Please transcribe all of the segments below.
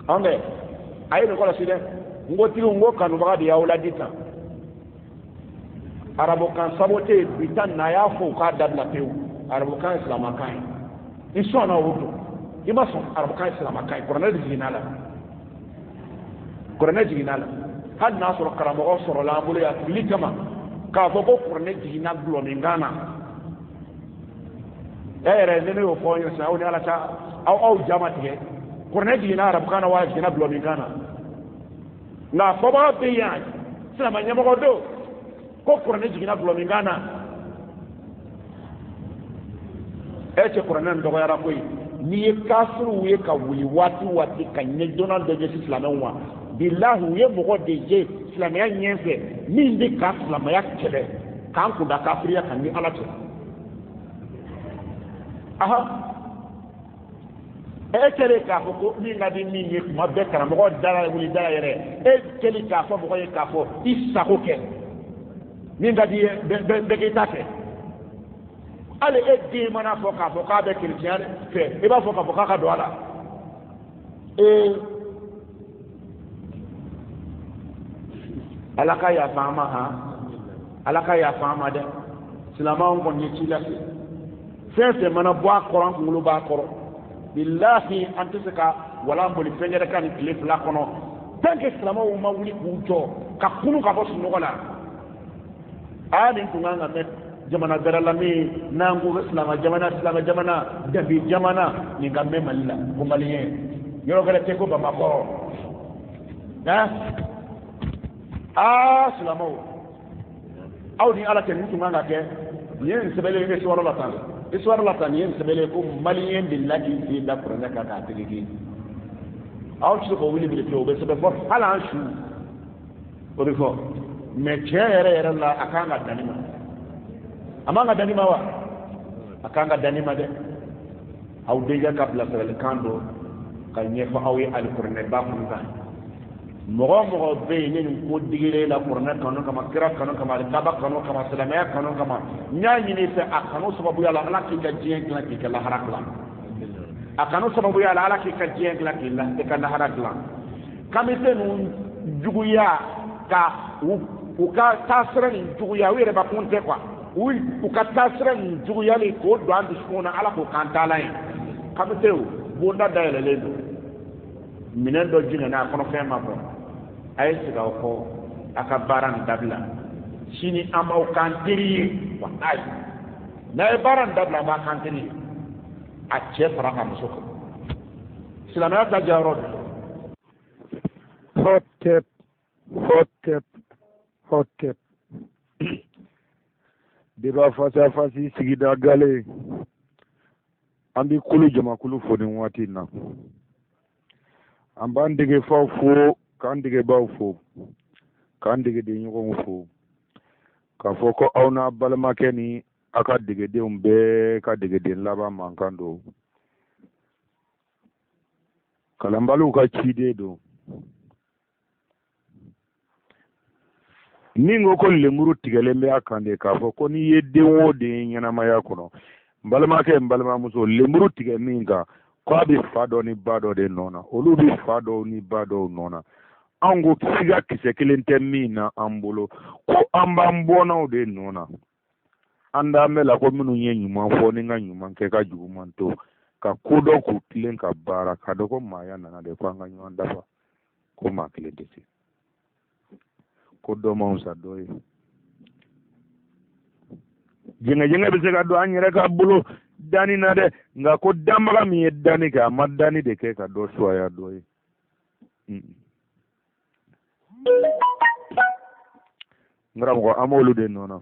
An bɛ a ye nin kɔlɔsi dɛ. N ko tigiw, n ko kanubaga de y'aw ladi tan. Arabukan sabote bi ta na y'a fɔ u k'a dabila pewu. Arabukan ye silamakan ye, i sɔnna o don, i ma sɔn, arabukan ye silamakan ye. Kuranɛ de jiginna la, kuranɛ jiginna la. Hali n'a sɔrɔ karamɔgɔ sɔrɔla an bolo yan fili kama k'a fɔ ko kuranɛ jiginna gulɔminkan na. E yɛrɛ, ne y'o fɔ aw ye sisan, aw ni Ala ta, aw ja ma tigɛ. Kuranɛ jiginna arabukan na wa a jiginna gulɔminkan na? Nka a fɔbaga bɛ yan, silamɛ ɲɛmɔgɔ don, ko kuranɛ jiginna gulɔminkan na. E cɛ, kuranɛ nin dɔgɔyara koyi. N'i ye kafiriw ye ka wuli waati waati ka ɲɛ donna dɔ ɲɛsin silamɛw ma, bilahi, u ye mɔgɔ de ye silamɛya ɲɛfɛ min bɛ ka silamɛya kɛlɛ k'an kunda kafiriya kan ni Ala cɛ. Aha, e kɛlen k'a fɔ ko min ka di min ye kuma bɛɛ, karamɔgɔ dala wuli dala yɛrɛ, e kɛlen k'a fɔ mɔgɔ ye k'a fɔ i sago kɛ, min ka di ye bɛɛ k'i ta kɛ. Hali e den mana fɔ k'a fɔ k'a bɛ kerecɛnya fɛ, i b'a fɔ k'a fɔ k'a ka don a la. Ee, Ala ka yafa an ma. Han, Ala ka yafa an ma dɛ. Silamɛw kɔni ye ci lase. Fɛn fɛn mana bɔ a kɔrɔ, an kunkolo b'a kɔrɔ. Bilahi, an tɛ se ka walan boli fɛn yɛrɛ kan nin tile 2 kɔnɔ tant que silamɛw ma wuli k'u jɔ ka kunu ka bɔ sunɔgɔ la. Aa, nin tun kan ka mɛn jamana wɛrɛ la min n'an ko silamɛ jamana, silamɛ jamana, danbe jamana, nin ka mɛn Mali la ko maliyɛn yɔrɔ wɛrɛ tɛ ko Bamakɔ. Han, aa, silamɛw, aw ni Ala cɛ, nin tun kan ka kɛ. Nin ye nin sɛbɛnlen ye histoire la tan, histoire la tan. Nin ye nin sɛbɛnlen ko maliyɛn delila k'i sen da kuranɛ kan k'a tereke. Aw tɛ se k'o wuli bi fiyewu. O bɛ sɛbɛn fɔ hali an su, o bɛ fɔ. Mɛ tiɲɛ yɛrɛ yɛrɛ la, a kan ka danni ma, a man ka danni ma wa? A kan ka danni ma dɛ. Aw denkɛ ka bilasiralikan don ka ɲɛfɔ aw ye alikuranɛba kun kan. Mɔgɔ o mɔgɔ bɛ yen ni nin ko digilen la kuranɛ kanu kama, kira kanu kama, alikaba kanu kama, silamɛya kanu kama, n y'a ɲini i fɛ, a kanu sababuya la, Ala k'i ka diɲɛ dilan, k'i ka lahara dilan. A kanu sababuya la, Ala k'i ka diɲɛ dilan, k'i la i ka lahara dilan. Kamite ninnu juguya ka u ka taasira nin juguya, u yɛrɛ bakun tɛ quoi, u ka taasira nin juguyali k'o don an dusukun na, Ala k'o k'an taalan ye. Kamitew bonda dayɛlɛlen don, minɛn dɔ jiginna a kɔnɔ, fɛn ma bɔ. A ye segin aw kɔ, a ka baara nin dabila. Sini an b'aw k'an teri ye. Walayi, n'a ye baara nin dabila, an b'a k'an teri ye. A cɛ fara a muso kan, silamɛya ta jayɔrɔ don. Hotep, hotep, hotep. Débat face à face, sigida gale. An bɛ kulu jamakulu fo nin waati in na. An b'an degefaw fo, k'an degebaw fo, k'an degedenɲɔgɔnw fo, k'a fɔ ko aw n'a balimakɛ ni aw ka degedenw bɛɛ ka degeden laban mankan don. Kalanbaliw ka ciden don. Min ko ko lemuru tigɛlen bɛ a kan de, k'a fɔ ko n'i ye den o den ye ɲɛnamaya kɔnɔ, n balimakɛ, n balimamuso, lemuru tigɛ min kan, ko a bɛ fa dɔ ni ba dɔ de nɔ na, olu bɛ fa dɔw ni ba dɔw nɔ na. Anw ko siga kisɛ kelen tɛ min na an bolo, ko an b'an bɔnnaw de nɔ na. An d'an bɛ la ko minnu ye ɲuman fɔ ni ka ɲuman kɛ, ka juguman to, ka ko dɔ k'u tilen ka baara, ka dɔn ko maaya nana de ko an ka ɲɔgɔn dafa, ko maa kelen tɛ se ko dɔ man fisa dɔ ye. Jɛngɛjɛngɛ bɛ se ka don an yɛrɛ ka bolo danni na dɛ, nka ko danbaga min ye danni kɛ, a ma danni de kɛ ka dɔ suwaya dɔ ye. N karamɔgɔ, an b'olu de nɔ na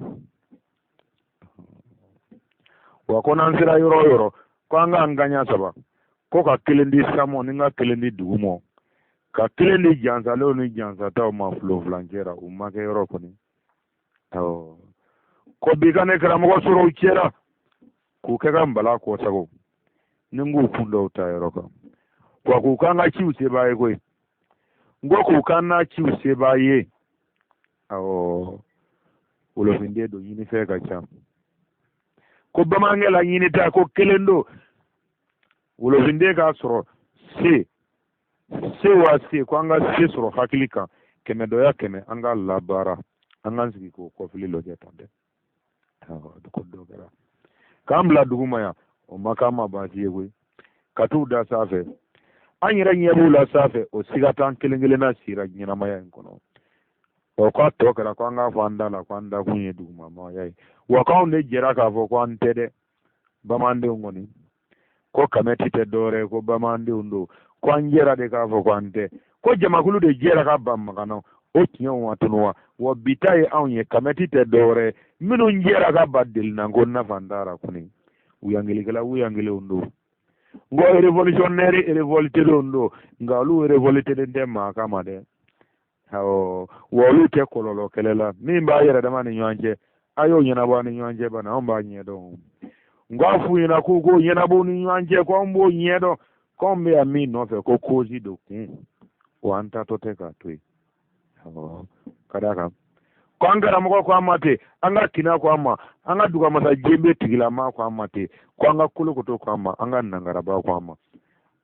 wa. Ko n'an sera yɔrɔ o yɔrɔ, ko an k'an gaɲa saba, ko ka kelen di samɔ ni ka kelen di dugumɔ, ka kelen di jansalenw ni jansataw ma fulofulancɛ ra, u ma kɛ yɔrɔ kɔni. Awɔ, ko bi ka ne karamɔgɔ sɔrɔ u cɛra k'u kɛ ka nbala kɔsago ni n k'u kun dɔw ta yɔrɔ kan wa, k'u k'an ka ciw sebaa ye koyi. N ko k'u k'an n'a ciw sebaa ye. Awɔ, wolofinden don, ɲinifɛn ka ca. Ko bamanankɛ la ɲinita ko kelen don, wolofinden k'a sɔrɔ se Se wa se, ko an ka se sɔrɔ hakili kan, kɛmɛ dɔya kɛmɛ, an ka labaara, an k'an sigi k'o kɔfili lajɛ tan dɛ. Ko dɔ kɛra k'an bila duguma yan, o ma k'an ma baasi ye koyi. Ka t'u da sanfɛ, an yɛrɛ ɲɛ b'u la sanfɛ, o siga t'an kelen kelenna sira ɲɛnamaya in kɔnɔ. Ɔ k'a tɔ kɛra ko an k'a fɔ an da la ko an dakun ye dugumamaya ye, wa k'anw de jɛra k'a fɔ ko an tɛ dɛ. Bamandenw kɔni ko kamɛti tɛ dɔwɛrɛ ye, ko bamandenw don, ko an jɛra de k'a fɔ ko an tɛ, ko jamakulu de jɛra ka ban makan na, o tiɲɛw ma tunu wa? Wa bi ta ye anw ye, kamɛti tɛ dɔwɛrɛ ye, minnu jɛra ka ban delina ko nafa t'a ra kɔni, wuyangelikɛla wuyangelenw don, n ko révolutionnaire révoltélenw don, nka olu révoltélen tɛ maa kama dɛ. Awɔ, wa olu tɛ kɔlɔlɔ kɛlɛ la, min b'a yɛrɛ dama ni ɲɔgɔn cɛ, a y'o ɲɛnabɔ a ni ɲɔgɔn cɛ bana, anw b'a ɲɛdɔn. N k'a f'u ɲɛna k'u k'o ɲɛnabɔ ni ɲɔgɔn cɛ, ko anw b'o ɲɛdɔn, k'anw bɛ yan min nɔfɛ ko cause don kun, wa an taatɔ tɛ k'a to yen. Awɔ, ka d'a kan ko an karamɔgɔ ko an ma ten, an ka kina ko an ma, an ka dugamasa jenbe tigilama ko an ma ten, ko an ka kolokoto ko an ma, an ka nangaraba ko an ma.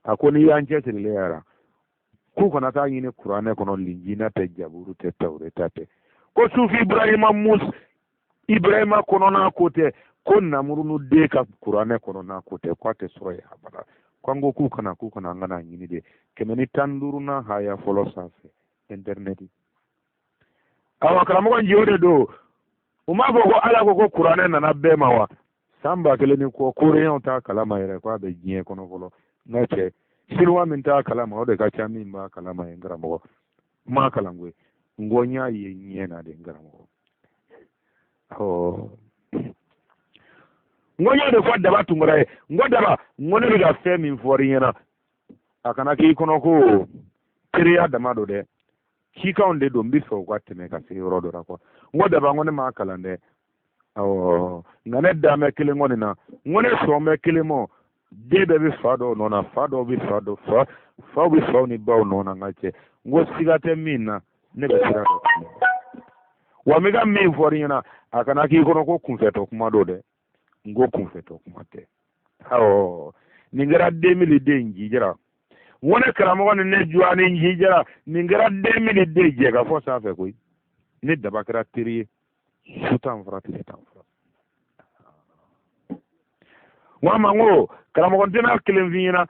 A ko n'i y'an cɛsirilen yɛrɛ, k'u kana taa ɲini kuranɛ kɔnɔ, linjina tɛ, jaburu tɛ, tawureta tɛ, ko sufi Ibrahima Musa Ibrahima kɔnɔna ko tɛ, ko namurunu den ka kuranɛ kɔnɔna ko tɛ, k'a tɛ sɔrɔ yen abada. Ko an ko k'u kana, k'u kana, an kana ɲini de. 115nan haya fɔlɔ sanfɛ intɛrinɛti. Awa karamɔgɔ nji o de don, u m'a fɔ ko Ala ko ko kuranɛ nana bɛɛ ma wa? San 1000 ni kɔ, koreyɛnw t'a kalama yɛrɛ k'a bɛ diɲɛ kɔnɔ fɔlɔ. N ka cɛ, sinuwa min t'a kalama, o de ka ca min b'a kalama ye. N karamɔgɔ, n m'a kalan koyi, n ko n y'a ye ɲɛ na de. N karamɔgɔ, ɔ n ko n y'o de fɔ Daba Tunkara ye, n ko Daba, n ko ne bɛ ka fɛn min fɔ i ɲɛna, a kana k'i kɔnɔ ko teriya dama don dɛ, cikanw de don, n bɛ fɛ u ka tɛmɛ ka se yɔrɔ dɔ la kuwa. N ko Daba, n ko ne m'a kalan dɛ, awɔ, nka ne dan bɛ kelen kɔni na, n ko ne sɔn bɛ kelen mɔ, den bɛɛ bɛ fa dɔw nɔ na, fa dɔw bɛ fa dɔ fa, faw bɛ faw ni baw nɔ na. N ka cɛ, n ko siga tɛ min na, ne bɛ sira dɔ wa n bɛ ka min fɔ i ɲɛna, a kana k'i kɔnɔ ko kunfɛtɔ kuma don dɛ, n ko kunfɛtɔ kuma tɛ. Awɔ, nin kɛra 2002 njijara, n ko ne karamɔgɔ ni ne juwa ni njijara, nin kɛra 2002 jɛ ka fɔ sanfɛ koyi. Ne Daba kɛra teri ye, su tan fara tile tan fara. N ko a ma, n ko karamɔgɔ, n tɛna kelen f'i ɲɛna,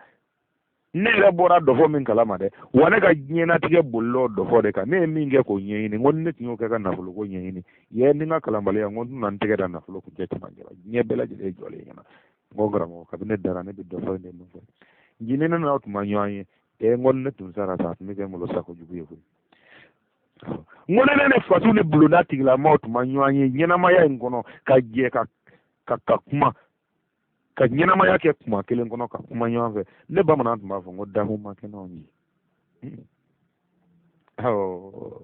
ne yɛrɛ bɔra dɔfɔ min kalama dɛ, wa ne ka diɲɛnatigɛ bolila o dɔfɔ de kan, ne ye min kɛ k'o ɲɛɲini, n ko ni ne tun y'o kɛ ka nafoloko ɲɛɲini yɛ ni n ka kalanbaliya, n ko n tɛna n tɛgɛ da nafolo kuncɛ cɛmancɛ la, diɲɛ bɛɛ lajɛlen jɔlen ɲɛna. N ko karamɔgɔ, kabini ne dara, ne bɛ dɔfɔ in de nɔfɛ, jini ne n'aw tun ma ɲɔgɔn ye, n ko ne tun sara sa, a tun bɛ kɛ n bolo sako jugu ye koyi. N ko ne ne faso ni bulonda tigilamaw tun ma ɲɔgɔn ye ɲɛnamaya in kɔnɔ, ka jɛ ka kuma, ka ɲɛnamaya kɛ kuma kelen kɔnɔ, ka kuma ɲɔgɔn fɛ, ne bamanan tun b'a fɔ n ko damu ma kɛ n'anw ye. Awɔ,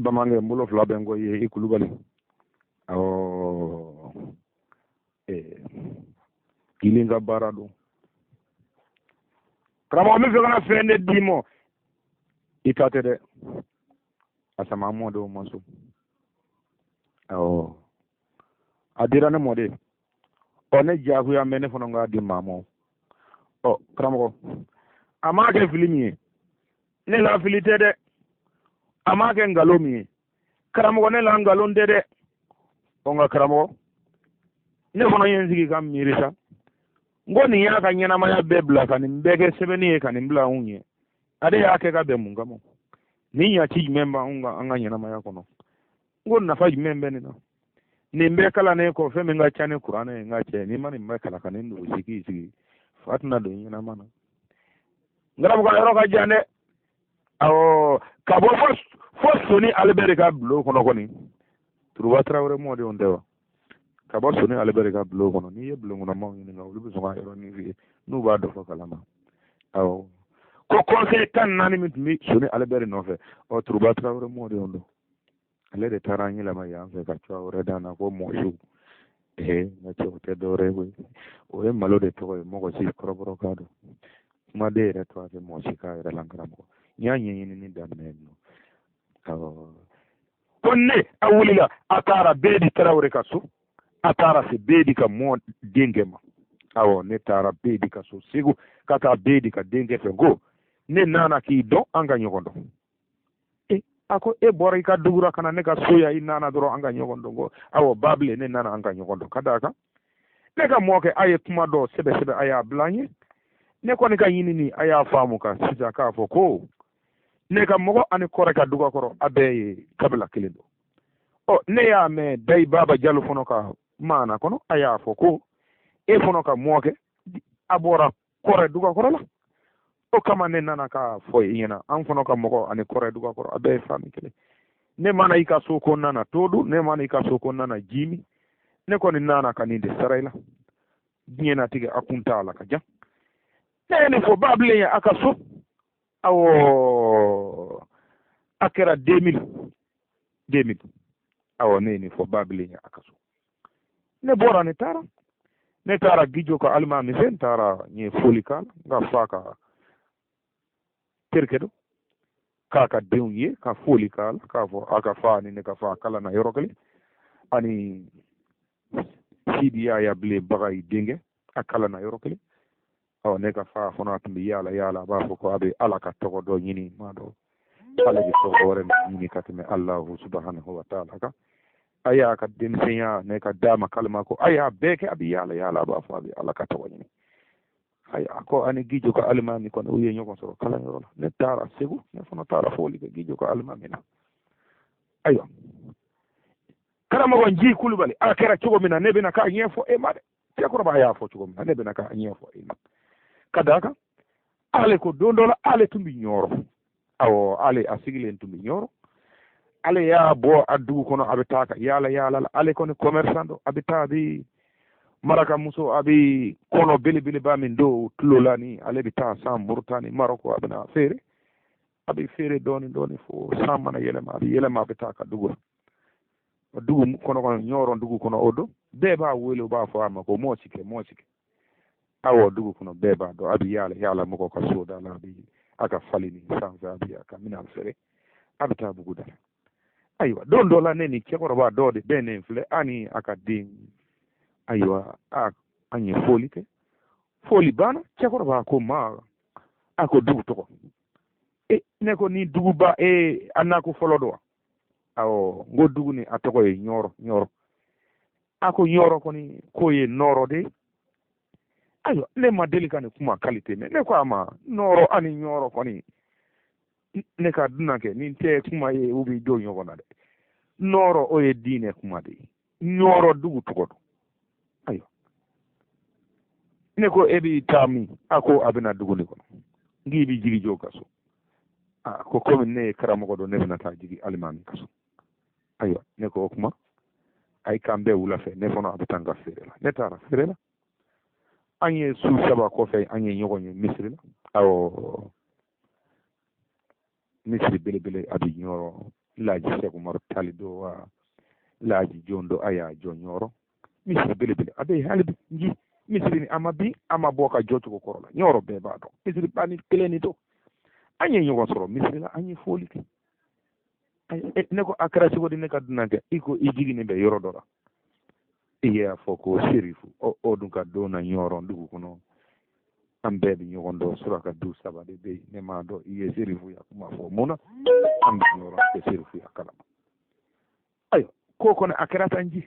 bamankɛ, n bolo fila bɛ n kɔ i ye, i Kulubali. Awɔ, kelen ka baara don. Karamɔgɔ, n bɛ fɛ ka na fɛn de d'i ma, i ta tɛ dɛ, a sama an mɔdenw ma so. Awɔ, a dira ne mɔden, ɔ ne diyagoya bɛ ne fana k'a di maa ma. Ɔ karamɔgɔ, a m'a kɛ fili min ye, ne la fili tɛ dɛ, a m'a kɛ nkalon min ye, karamɔgɔ, ne la nkalon tɛ dɛ. Ɔ nka karamɔgɔ, ne fana ye n sigi ka miiri sa, n ko nin y'a ka ɲɛnamaya bɛɛ bila ka nin bɛɛ kɛ sɛbɛnni ye, ka nin bila anw ɲɛ, ale y'a kɛ ka bɛn mun kama? Nin ɲaci jumɛn b'anw kan an ka ɲɛnamaya kɔnɔ? N ko nafa jumɛn bɛ nin na? Nin bɛɛ kalannen kɔ, fɛn min ka ca ni kuranɛ ye, n ka cɛ, n'i ma nin bɛɛ kalan ka nin dugusi k'i sigi, fa tɛna don ɲɛnama na. N karamɔgɔ, yɔrɔ ka jan dɛ. Awɔ, ka bɔ fo Soni Alibɛri ka bulon kɔnɔ kɔni, Turuba Tarawele mɔdenw tɛ wa? Ka bɔ Soni Alibɛri ka bulon kɔnɔ, n'i ye bulon kɔnɔ maaw ɲininka, olu bɛ sɔn ka yɔrɔnin f'i ye n'u b'a dɔn fɔ kalama. Awɔ, ko conseil 14 min tun bɛ Soni Alibɛri nɔfɛ, ɔ Turuba Tarawele mɔdenw don. Ale de taara an yɛlɛma yan fɛ ka cogoya wɛrɛ d'an na ko mɔsiw. N ka cɛ, o tɛ dɔwɛrɛ ye koyi, o ye malo de tɔgɔ ye, mɔgɔ si kɔrɔbɔrɔkan don. Kumaden yɛrɛ tɔgɔ tɛ mɔgɔ si k'a yɛrɛ la. N karamɔgɔ, n y'a ɲɛɲinini daminɛ yen nɔ. Awɔ, ko ne a wulila, a taara Bedi Tarawele ka so, a taara se Bedi ka mɔ denkɛ ma. Awɔ, ne taara Bedi ka so Segu ka taa Bedi ka denkɛ fɛ, ko ne nana k'i dɔn, an ka ɲɔgɔn dɔn. E a ko e bɔra i ka dugu ra ka na ne ka so yan, i nana dɔrɔn an ka ɲɔgɔn dɔn? Ko awɔ, Babilen, ne nana an ka ɲɔgɔn dɔn, ka d'a kan ne ka mɔkɛ a ye kuma dɔ sɛbɛ sɛbɛ, a y'a bila n ye. Ne kɔni ka ɲinini, a y'a faamu ka sisan k'a fɔ ko ne ka mɔgɔ ani kɔrɛ ka dugakɔrɔ a bɛɛ ye kabila kelen don. Ɔ, ne y'a mɛn Dayi Baba Jalo fana ka maana kɔnɔ, a y'a fɔ ko e fana ka mɔkɛ a bɔra kɔrɛ dugakɔrɔ la. O kama ne nana k'a fɔ i ɲɛna, an fana ka mɔgɔ ani kɔrɛ dugakɔrɔ a bɛɛ ye fami kelen. Ne mana i ka so ko nana to dun, ne mana i ka so ko nana ji min, ne kɔni nana ka nin de sara i la. Diɲɛnatigɛ a kun t'a la ka jan. Ne ye nin fɔ Babilen ye a ka so. Awɔ, a kɛra 2000, 2000. Awɔ, ne ye nin fɔ Babilen ye a ka so. Ne bɔra, ne taara, ne taara Gijo ka alimami fɛ, n taara n ye foli k'a la, n ka fa ka terikɛ don, k'a ka denw ye, ka foli k'a la, k'a fɔ a ka fa ni ne ka fa kalanna yɔrɔ kelen, ani Sidi Yaya Bilen Bagayi denkɛ, a kalanna yɔrɔ kelen. Ɔ, ne ka fa fana tun bɛ yaala yaala, a b'a fɔ ko a bɛ Ala ka tɔgɔ dɔ ɲini, ma dɔn ale bɛ tɔgɔ wɛrɛ min ɲini ka tɛmɛ Alahu subahanahu wa taala kan. A y'a ka denmisɛnya ne ka d'a ma kalima ko a y'a bɛɛ kɛ, a bɛ yaala yaala, a b'a fɔ a bɛ Ala ka tɔgɔ ɲini. Ayi, a ko ani Gijo ka alimami kɔni u ye ɲɔgɔn sɔrɔ kalanyɔrɔ la. Ne taara Segu, ne fana taara foli kɛ Gijo ka alimami na. Ayiwa, karamɔgɔ Nji Kulubali, a kɛra cogo min na, ne bɛna k'a ɲɛfɔ e ma dɛ. Cɛkɔrɔba y'a fɔ cogo min na, ne bɛna k'a ɲɛfɔ e ma. Ka d'a kan ale ko don dɔ la ale tun bɛ Ɲɔrɔ. Awɔ, ale a sigilen tun bɛ Ɲɔrɔ. Ale y'a bɔ a dugu kɔnɔ, a bɛ taa ka yaala yaala la. Ale kɔni commerçant don, a bɛ taa, a bɛ marakamuso, a bɛ kɔnɔ belebeleba min don tulo la ni ale bɛ taa san Murutani, Marɔku, a bɛna feere. A bɛ feere dɔɔni dɔɔni fo san mana yɛlɛma, a bɛ yɛlɛma, a bɛ taa ka dugu la. Dugu kɔnɔ kɔnɔ, Ɲɔrɔ dugu kɔnɔ, o don bɛɛ b'a wele, u b'a fɔ a ma ko mɔsikɛ, mɔsikɛ. Awɔ, dugu kɔnɔ bɛɛ b'a dɔn, a bɛ yaala yaala mɔgɔw ka so da la, a bɛ a ka fali ni sanfɛ, a bɛ a ka minɛn feere, a bɛ taa bugu da la. Ayiwa, don dɔ la ne ni cɛkɔrɔba dɔ de bɛnnen filɛ, ani a ka den. Ayiwa, an ye foli kɛ, foli banna, cɛkɔrɔba ko ma, a ko dugu tɔgɔ. E, ne ko ni duguba, e a nako fɔlɔ don wa? Awɔ, n ko dugu ni a tɔgɔ ye Ɲɔrɔ, Ɲɔrɔ. A ko Ɲɔrɔ kɔni k'o ye nɔrɔ de ye. Ayiwa, ne ma deli ka nin kuma kalite mɛn. Ne ko a ma, nɔrɔ ani ɲɔrɔ kɔni, ne ka dunan kɛ, nin tɛ kuma ye u bɛ don ɲɔgɔn na dɛ. Nɔrɔ o ye diinɛ kuma de ye, ɲɔrɔ dugu tɔgɔ don. Ayiwa, ne ko e b'i taa min? A ko a bɛna dugu nin kɔnɔ. N k'i bɛ jigin jɔn ka so? A ko komi ne ye karamɔgɔ don, ne bɛna taa jigin alimami ka so. Ayiwa, ne ko o kuma a ye k'an bɛɛ wula fɛ, ne fana a bɛ taa n ka feere la. Ne taara feere la, an ye su saba kɔfɛ, an ye ɲɔgɔn ye misiri la. Awɔ, misiri belebele a bɛ Ɲɔrɔ, Laji Sɛku Umaru tali don wa Laji jɔn don, a y'a jɔ Ɲɔrɔ, misiri belebele a bɛ yen hali bi. Nji misiri ni a ma bin, a ma bɔ ka jɔ cogo kɔrɔ la, Ɲɔrɔ bɛɛ b'a dɔn, misiri ba ni kelen ni don. An ye ɲɔgɔn sɔrɔ misiri la, an ye foli kɛ. Ne ko a kɛra cogo di ne ka dunan kɛ? I ko i jiginnen bɛ yɔrɔ dɔ la, i y'a fɔ ko Serifu. O dun ka don na Ɲɔrɔ dugu kɔnɔ, an bɛɛ bɛ ɲɔgɔn dɔn, suraka du saba de bɛ yen. Ne m'a dɔn i ye Serifu ya kuma fɔ mun na, an bɛ Ɲɔrɔ tɛ Serifu ya kalama. Ayiwa, ko kɔni a kɛra tan ji,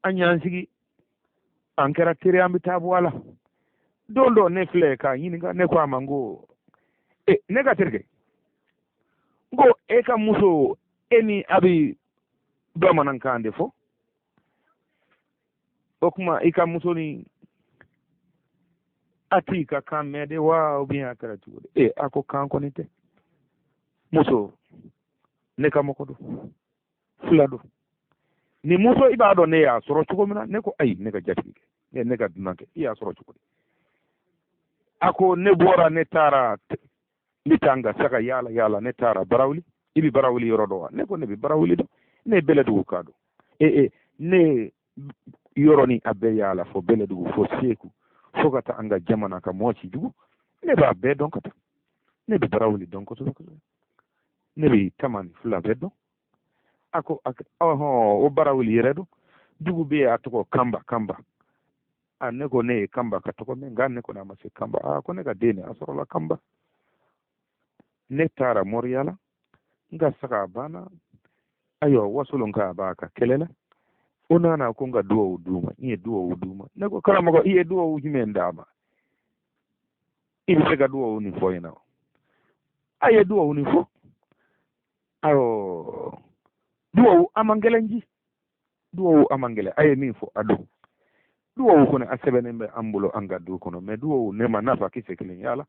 an y'an sigi, an kɛra teri, an bɛ taa bɔ a la. Don dɔ ne filɛ k'a ɲininka, ne ko a ma, n ko e ne ka terikɛ, n ko e ka muso e ni a bɛ bamanankan de fɔ, o kuma i ka muso ni a t'i ka kan mɛn de wa, ou bien a kɛra cogo di? E a ko kan kɔni tɛ, muso ne ka mɔgɔ don, fila don. Ni muso i b'a dɔn ne y'a sɔrɔ cogo min na? Ne ko ayi, ne ka jatigi kɛ, ne ka dunan kɛ, i y'a sɔrɔ cogo di? A ko ne bɔra, ne taara, ne taa n ka saga yaala yaala, ne taara Barawuli. I bɛ Barawuli yɔrɔ dɔn wa? Ne ko ne bɛ Barawuli dɔn, ne ye Bɛlɛdugu ka dɔn. E ne yɔrɔ ni a bɛɛ yaala fo Bɛlɛdugu, fo Segu, fo ka taa an ka jamana ka Mɔsi jugu, ne b'a bɛɛ dɔn ka taa. Ne bɛ Barawuli dɔn kosɛbɛ kosɛbɛ, ne bɛ Tamani fila bɛɛ dɔn. A ko ɔhɔn, o Barawuli yɛrɛ don, dugu bɛ yen a tɔgɔ Kanba, Kanba. A ne ko ne ye Kanba ka tɔgɔ mɛn, nka ne kɔni a ma se Kanba. A ko ne ka den a sɔrɔla Kanba. Ne taara moriya la, n ka saga banna. Ayiwa, wasolon ka b'a ka kɛlɛ la. O nana ko n ka duwawu d'u ma, n ye duwawu d'u ma. Ne ko karamɔgɔ, i ye duwawu jumɛn d'a ma? I bɛ se ka duwawu nin fɔ ɲɛna wa? A ye duwawu nin fɔ. Awɔ, duwawu a man gɛlɛn ji, duwawu a man gɛlɛn. A ye min fɔ a don. Duwawu kɔni a sɛbɛnnen bɛ an bolo an ka du kɔnɔ, mɛ duwawu ne ma nafa kisɛ kelen y'a la.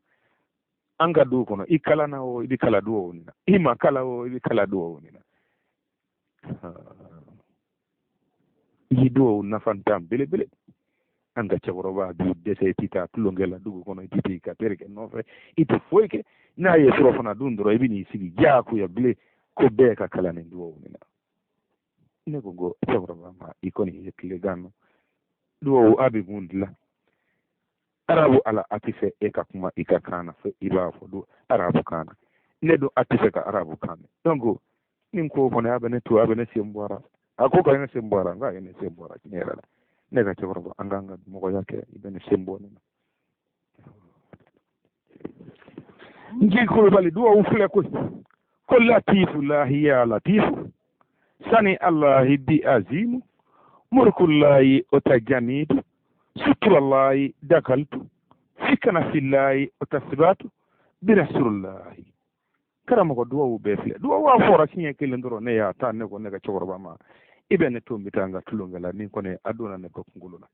An ka du kɔnɔ, i kalanna o, i bɛ kala duwawu nin na, i ma kala o, i bɛ kala duwawu nin na. I duwawu nafantan belebele. An ka cɛkɔrɔba b'i dɛsɛ, i tɛ taa tulonkɛ la dugu kɔnɔ, i tɛ taa i ka terikɛ nɔfɛ, i tɛ foyi kɛ. N'a ye surɔfana dun dɔrɔn, i bɛ n'i sigi diyagoya bilen ko bɛɛ ka kalan nin duwawu nin na. Ne ko ko cɛkɔrɔba ma, i kɔni ye tilegan na duwawu a bɛ mun dilan? Arabu ala a tɛ fɛ e ka kuma i ka kan na, fo i b'a fɔ do arabu kan na. Ne dun a tɛ fɛ ka arabu kan mɛn. Donc nin ko kɔni a bɛ ne to, a bɛ ne sen bɔra. A ko ka ne sen bɔra, n k'a ye ne sen bɔra tiɲɛ yɛrɛ la. Ne ka cɛkɔrɔba, an k'an ka mɔgɔya kɛ, i bɛ ne sen bɔ ne na. N Kulubali duwawu filɛ koyi. Ko latifu lahi ya latifu sani allahi bi azimu murkullahi ota jamidu suturallahi dakaltu fikana fillahi ota sibatu birasurullahi. Karamɔgɔ, duwawu bɛɛ filɛ. Duwawu a fɔra siɲɛ kelen dɔrɔn, ne y'a ta. Ne ko ne ka cɛkɔrɔba ma, i bɛ ne to n bɛ taa n ka tulonkɛ la. Nin kɔni a donna ne ka kunkolo la,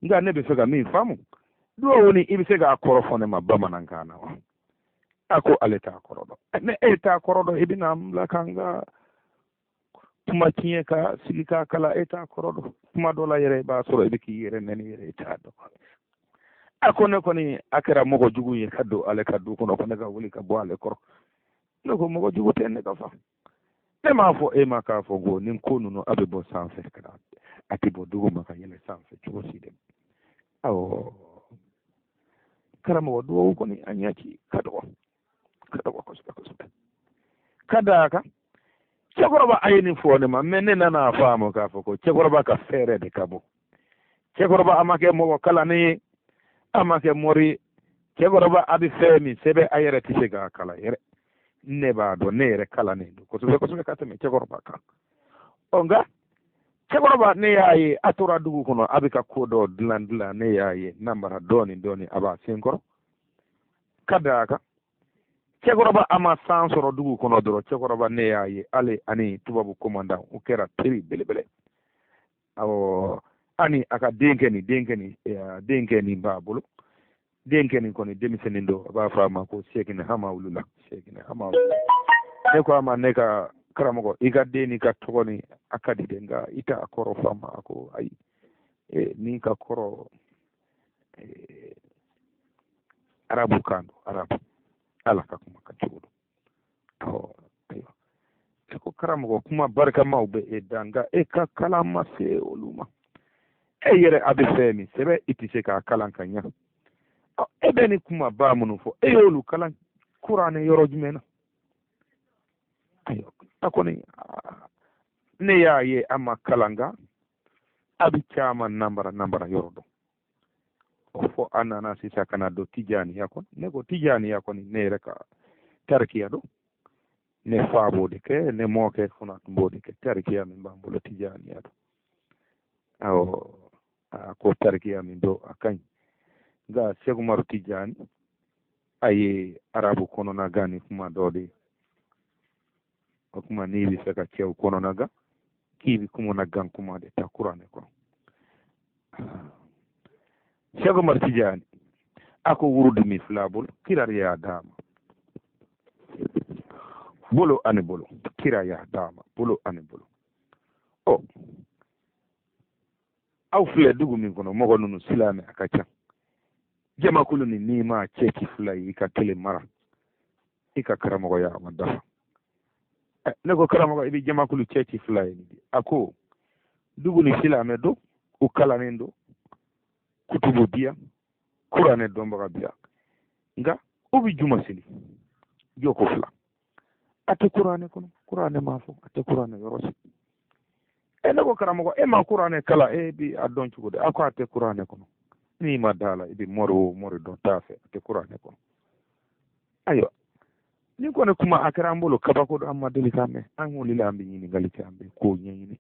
nka ne bɛ fɛ ka min faamu, duwawu ni i bɛ se k'a kɔrɔ fɔ ne ma bamanankan na wa? A ko ale t'a kɔrɔ dɔn. Ne e t'a kɔrɔ dɔn, i bɛna n bila ka n ka kuma tiɲɛ ka sigi k'a kala, e t'a kɔrɔ dɔn. Kuma dɔ la yɛrɛ, i b'a sɔrɔ i bɛ k'i yɛrɛ nɛni yɛrɛ, i t'a dɔn. A ko ne kɔni a kɛra mɔgɔ jugu ye ka don ale ka du kɔnɔ, ko ne ka wuli ka bɔ ale kɔrɔ. Ne ko mɔgɔ jugu tɛ ne ka fa. Ne m'a fɔ e ma k'a fɔ ko nin ko ninnu a bɛ bɔ sanfɛ ka na, a tɛ bɔ dugu ma ka yɛlɛ sanfɛ cogo si de. Awɔ, karamɔgɔ, duwawu kɔni a ɲɛci ka dɔgɔ, ka dɔgɔ kosɛbɛ kosɛbɛ. Ka d'a kan cɛkɔrɔba a ye nin fɔ ne ma, mɛ ne nana a faamu k'a fɔ ko cɛkɔrɔba ka fɛɛrɛ de ka bon. Cɛkɔrɔba a ma kɛ mɔgɔ kalannen ye, a ma kɛ mori ye. Cɛkɔrɔba a bɛ fɛn min sɛbɛn, a yɛrɛ tɛ se k'a kalan yɛrɛ. Ne b'a dɔn, ne yɛrɛ kalannen don kosɛbɛ kosɛbɛ ka tɛmɛ cɛkɔrɔba kan. Ɔ nka cɛkɔrɔba, ne y'a ye a tora dugu kɔnɔ, a bɛ ka ko dɔ dilan dilan. Ne y'a ye namara dɔɔnin dɔɔnin a b'a sen kɔrɔ. Ka d'a kan cɛkɔrɔba a ma san sɔrɔ dugu kɔnɔ dɔrɔn, cɛkɔrɔba ne y'a ye ale ani tubabu komandan u kɛra teri belebele. Awɔ, ani a ka denkɛ ni denkɛ nin b'a bolo. Denkɛ nin kɔni denmisɛnnin don, a b'a fɔ a ma ko Sekine Hamawulula, Sekine Hamawulula. Ne ko a ma, ne ka karamɔgɔ, i ka den n'i ka tɔgɔ ni a ka di dɛ, nka i t'a kɔrɔ fɔ a ma. A ko ayi, nin ka kɔrɔ arabu kan don, arabu ala ka kuma ka cogo don. Awɔ, ayiwa, e ko karamɔgɔ, kuma barikamaw bɛ e da, nka e ka kalan ma se olu ma. E yɛrɛ a bɛ fɛn min sɛbɛn, i tɛ se k'a kalan ka ɲɛ. E bɛ nin kumaba minnu fɔ, e y'olu kalan kuranɛ yɔrɔ jumɛn na? Ayiwa, a kɔni ne y'a ye a ma kalan, nka a bɛ caman nambara nambara yɔrɔ dɔn. O fɔ a nana sisan ka na don tijaniya kɔnɔ. Ne ko tijaniya kɔni ne yɛrɛ ka tarikiya don, ne fa b'o de kɛ, ne mɔkɛ fana tun b'o de kɛ. Tarikiya min b'an bolo tijaniya don. Awɔ, a ko tarikiya min don a ka ɲi, nka Sɛki Umaru Tijani a ye arabu kɔnɔna gan ni kuma dɔ de ye. O kuma n'i bɛ fɛ ka cɛw kɔnɔna gan, k'i bɛ kumana gan kuma de ta kuranɛ kɔnɔ. Sɛki Umaru Tijani a ko wurudi min filɛ a bolo, kira de y'a d'a ma, bolo ani bolo, kira y'a d'a ma, bolo ani bolo. Ɔ aw filɛ dugu min kɔnɔ, mɔgɔ ninnu silamɛ a ka ca. Jamakulu ni n'i ma cɛ ci fila ye, i ka kelen mara, i ka karamɔgɔya a ma dafa. Ne ko karamɔgɔ, i bɛ jamakulu cɛ ci fila ye. A ko dugu ni silamɛ don, u kalannen don, kutubu biya, kuranɛ dɔnbaga biya, nka u bɛ juma seli jɔko fila. A tɛ kuranɛ kɔnɔ, kuranɛ m'a fɔ, a tɛ kuranɛ yɔrɔ si. E ne ko karamɔgɔ, e ma kuranɛ kalan, e bi a dɔn cogo di? A ko a tɛ kuranɛ kɔnɔ. N'i ma da la, i bɛ mori o mori dɔn t'a fɛ, a tɛ kuranɛ kɔnɔ. Ayiwa, ni kɔni kuma a kɛra an bolo kabako don, an ma deli k'a mɛn. An wulila, an bɛ ɲininkali kɛ, an bɛ ko ɲɛɲini.